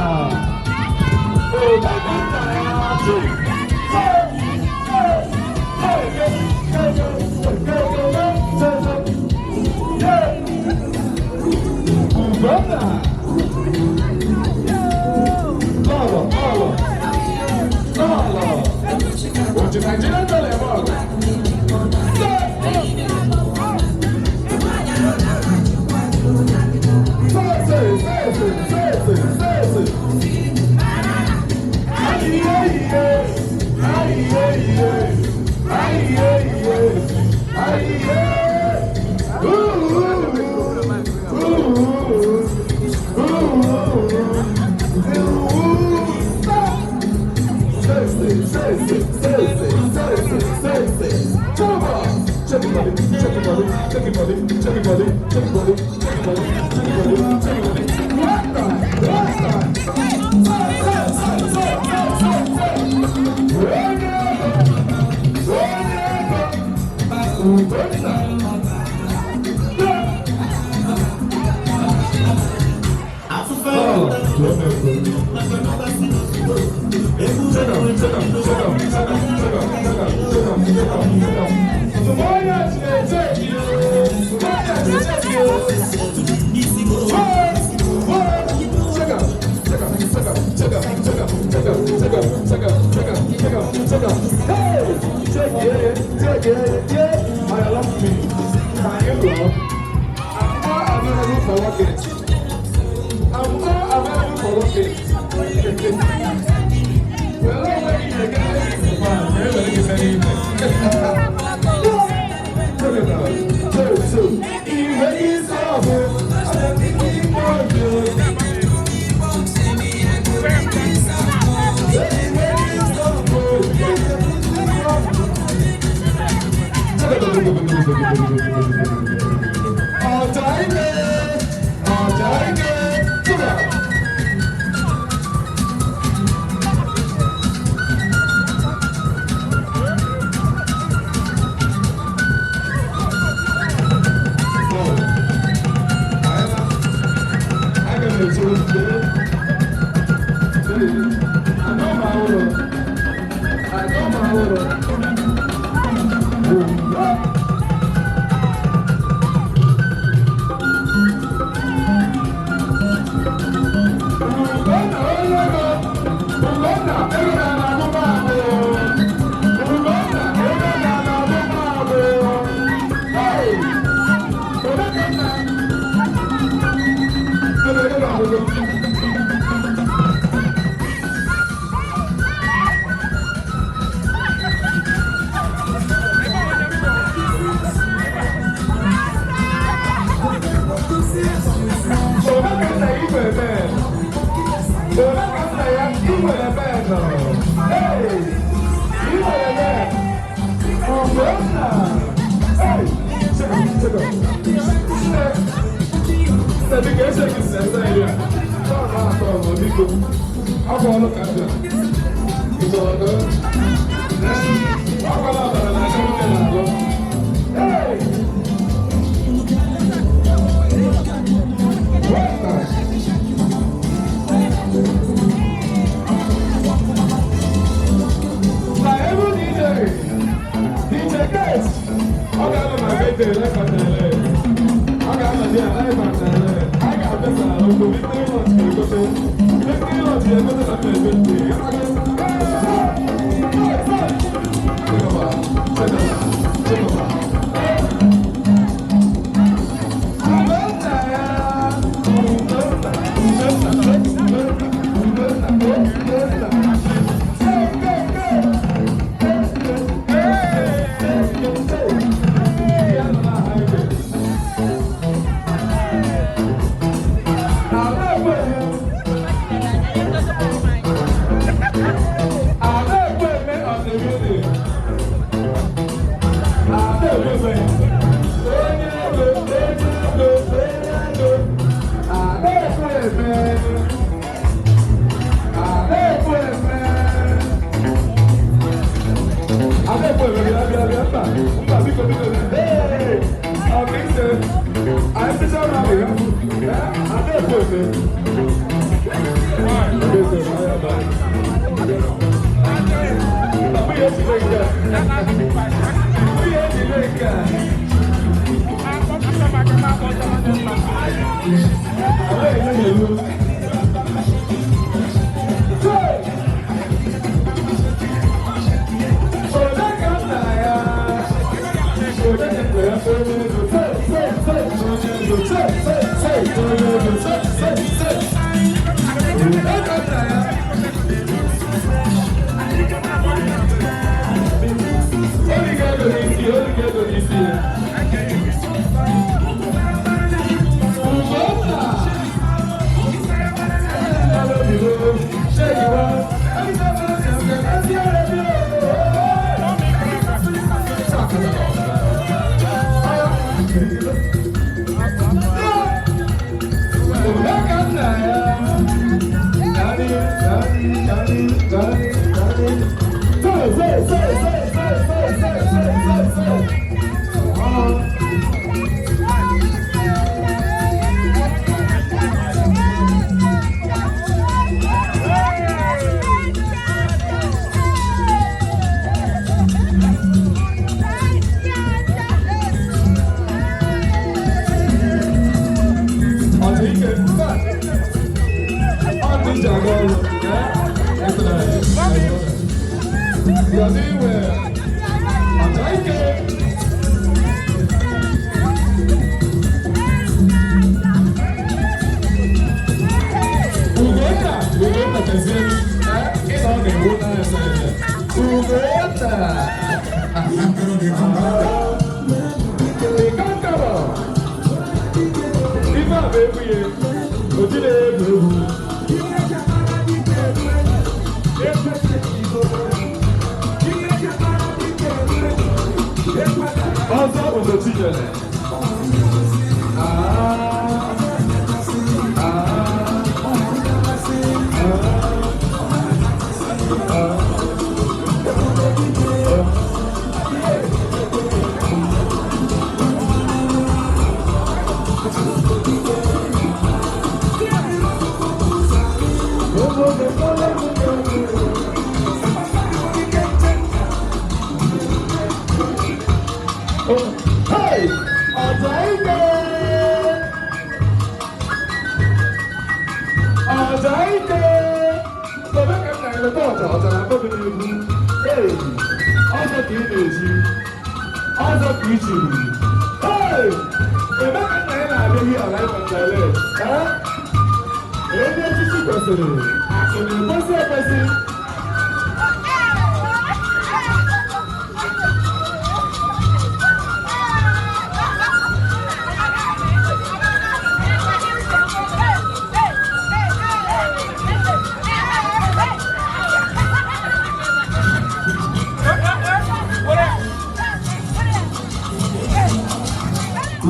Speaker 1: Bịa, bịa, bịa, mba, mba, biko, biko. Hey! Ọ bụ ise. Anyị sịcha na abụ ya. Ada ekwe eme. Adaeze na ya ba. Ọ bụ ihe ejide nke a. Ọ bụ ihe ejide nke a. Ọ bụ ihe ejide.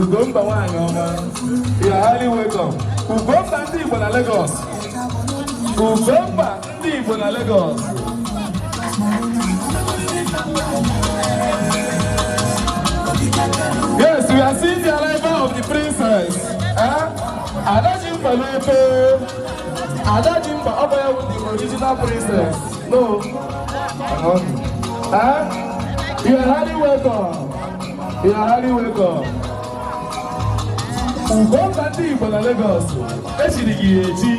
Speaker 1: Ugomba nwanyị ọma, you are highly welcome. Ugomba ndị Igbo na Lagos. Ugomba ndị Igbo na Lagos. Yes, we are seeing the arrival of the princess. Adajimba Lepe. Adajimba Obaya with the original princess. No. You are highly welcome. You are highly welcome. Ugomba ndị Igbo na Lagos, echiri gị ya echi.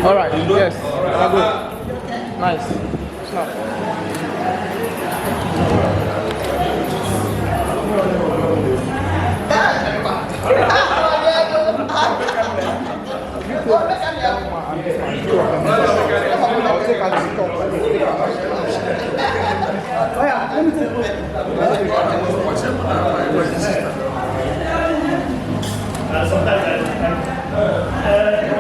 Speaker 2: All right, yes, good. Nice. Snap.
Speaker 9: Sometimes I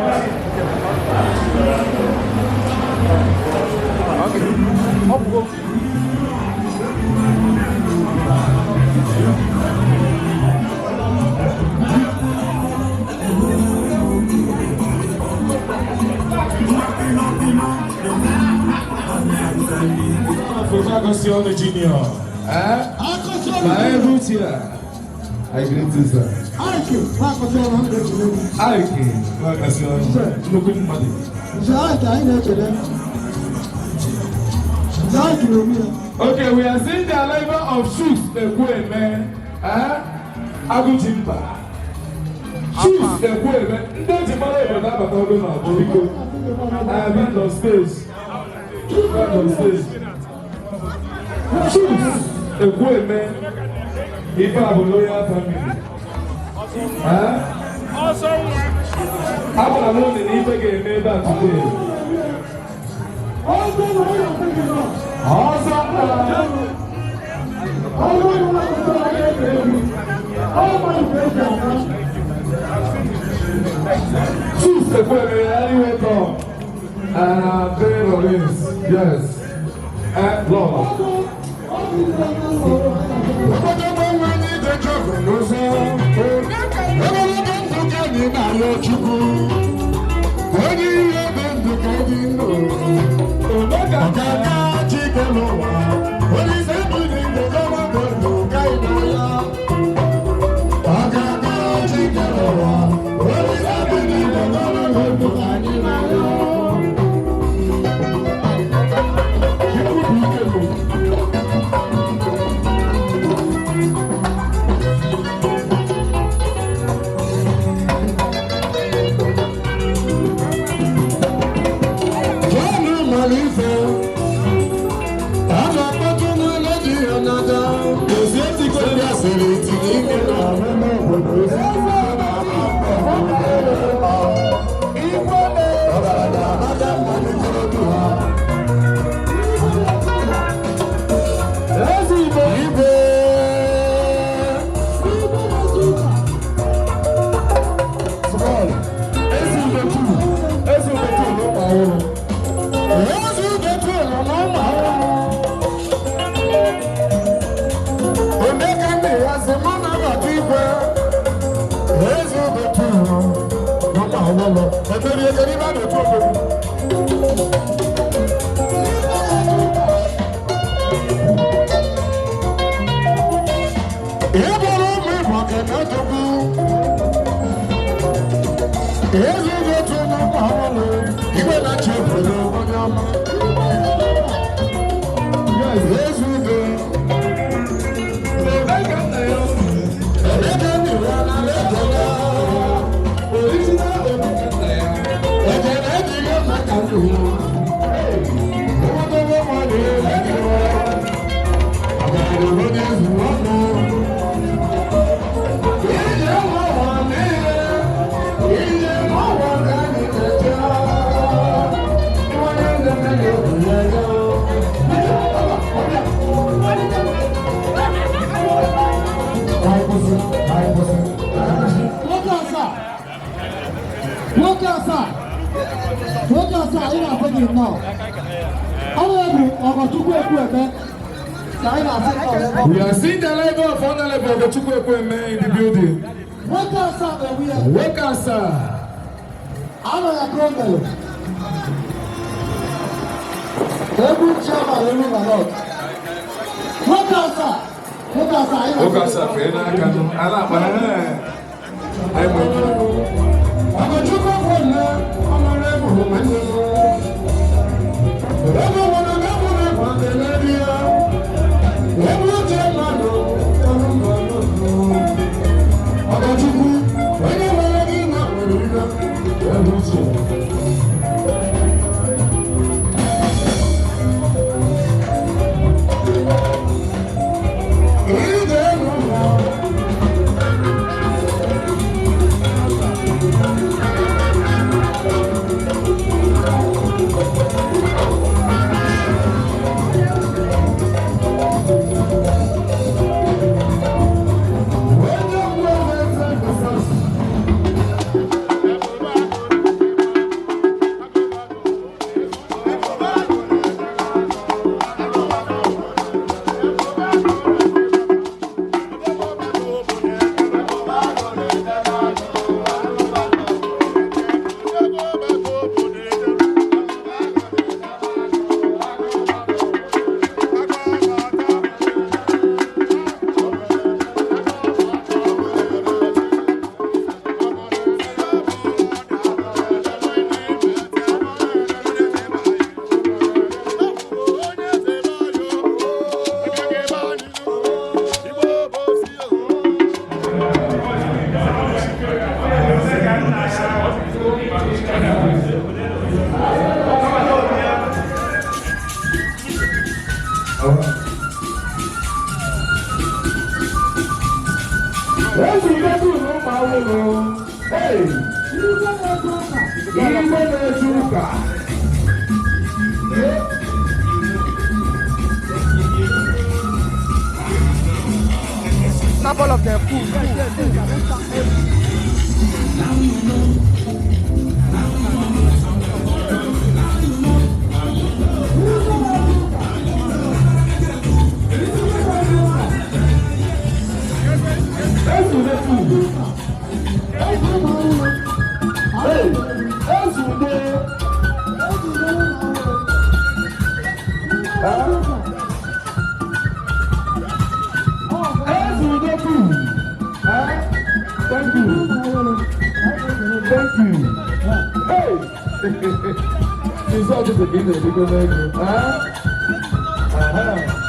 Speaker 2: Akosionu Junior. Eh? My able chair. I greet you, sir.
Speaker 7: Ike, Akosionu, m na-ekele gị.
Speaker 2: Ike, Akosionu, nnukwu mmadụ.
Speaker 7: Nze Ike, anyị na-ekele. Nze Ike na-eme ya.
Speaker 2: Okay, we are seeing the arrival of Chuks Ekwueme. Eh? Agụjimba. Chuks Ekwueme. Ndị eji mara obodo abata ogo na abụ biko. Band on stage. Band on stage. Chuks Ekwueme. Ife a bụ royal family. Eh? Agwara m unu na ife ga-eme ebe a today. Ọzọ. Chuks Ekwueme, you are welcome. Very Rollins, yes. Lord.
Speaker 7: Onye ihe dị ndụ ka dị ndụ, ọkaka Chike n'ụwa, Olise biri ndụ gọrọ ndụ ka ị nọ ya. Ọkaka Chike n'ụwa, Olise biri ndụ gọrọ ndụ ka anyị nọ ya. Chukwu bụ ike bụ. John Malife, a na-akpọtụ n'ụlọ dị ya n'aka, ozi etikọ ndị asịrị tinye ike na ọmụmụ obodo ozi. Ọgaranya amaka mmadụ jere du ha. Eze Igbo igwe. Small. Eze Igbo two. Eze Igbo two n'ụmụ ọhụrụ. Eze Igbo two nọ n'ụmụ ọhụrụ. Emeka nne ya sị mụ nabata igwe. Eze Igbo two n'ụmụ ọhụrụ. Emerie kedu ibe a na-etu obodo? Ịbụrụ ụmụ Igbo Kenechukwu. Eze Igbo two n'ụmụ ọhụrụ. Igwe na-achị obodo onye ọma. Eze Igbo. Emeka nne ya na-ekele.
Speaker 2: Original Emeka nna ya.
Speaker 7: Ekele ejighị maka ndụ. Ogologo mmadụ ekele. Ọgaranya onye zuru ọnụ. Ije n'ụwa niile, ije n'ụwa ka anyị na-eje. Onye na-eme na-ekwu ya ya. Anyị kwụsị, anyị kwụsị, anyị kwụsị.
Speaker 14: Nwoke asaa, nwoke asaa, nwoke asaa, anyị na-asị gị nnọọ. Honorable Ọgọchukwu Ekwueme ka anyị na-asị nnọọ ebe ọ
Speaker 2: We are seeing the arrival of Honorable Ogochukwu Ekwueme in the building.
Speaker 14: Nwoke asaa na-enwe ya.
Speaker 2: Nwoke asaa.
Speaker 14: Anọ ya kromelu. Egwu chairman Eru na North. Nwoke asaa, nwoke asaa, anyị
Speaker 2: Nwoke
Speaker 14: na-asị
Speaker 2: asaa fee n'aka nụ. A na-akpa ee. Anyị nwere
Speaker 7: Ọgọchukwu Ekwueme, Honorable nwanne m. Ebe nwere na eburu ịgba ekele ya. Ebe uche mmadụ, ọrụ mmadụ. Ọgọchukwu, onye nwere gị na nwere ihe. Ebe uche. Ije n'ụlọ. Onye mgbe na-eze. Snap all of them. Cool, cool.
Speaker 1: Thank you. Thank you. Hey! It's all just a game that we go make. Huh? Uh-huh.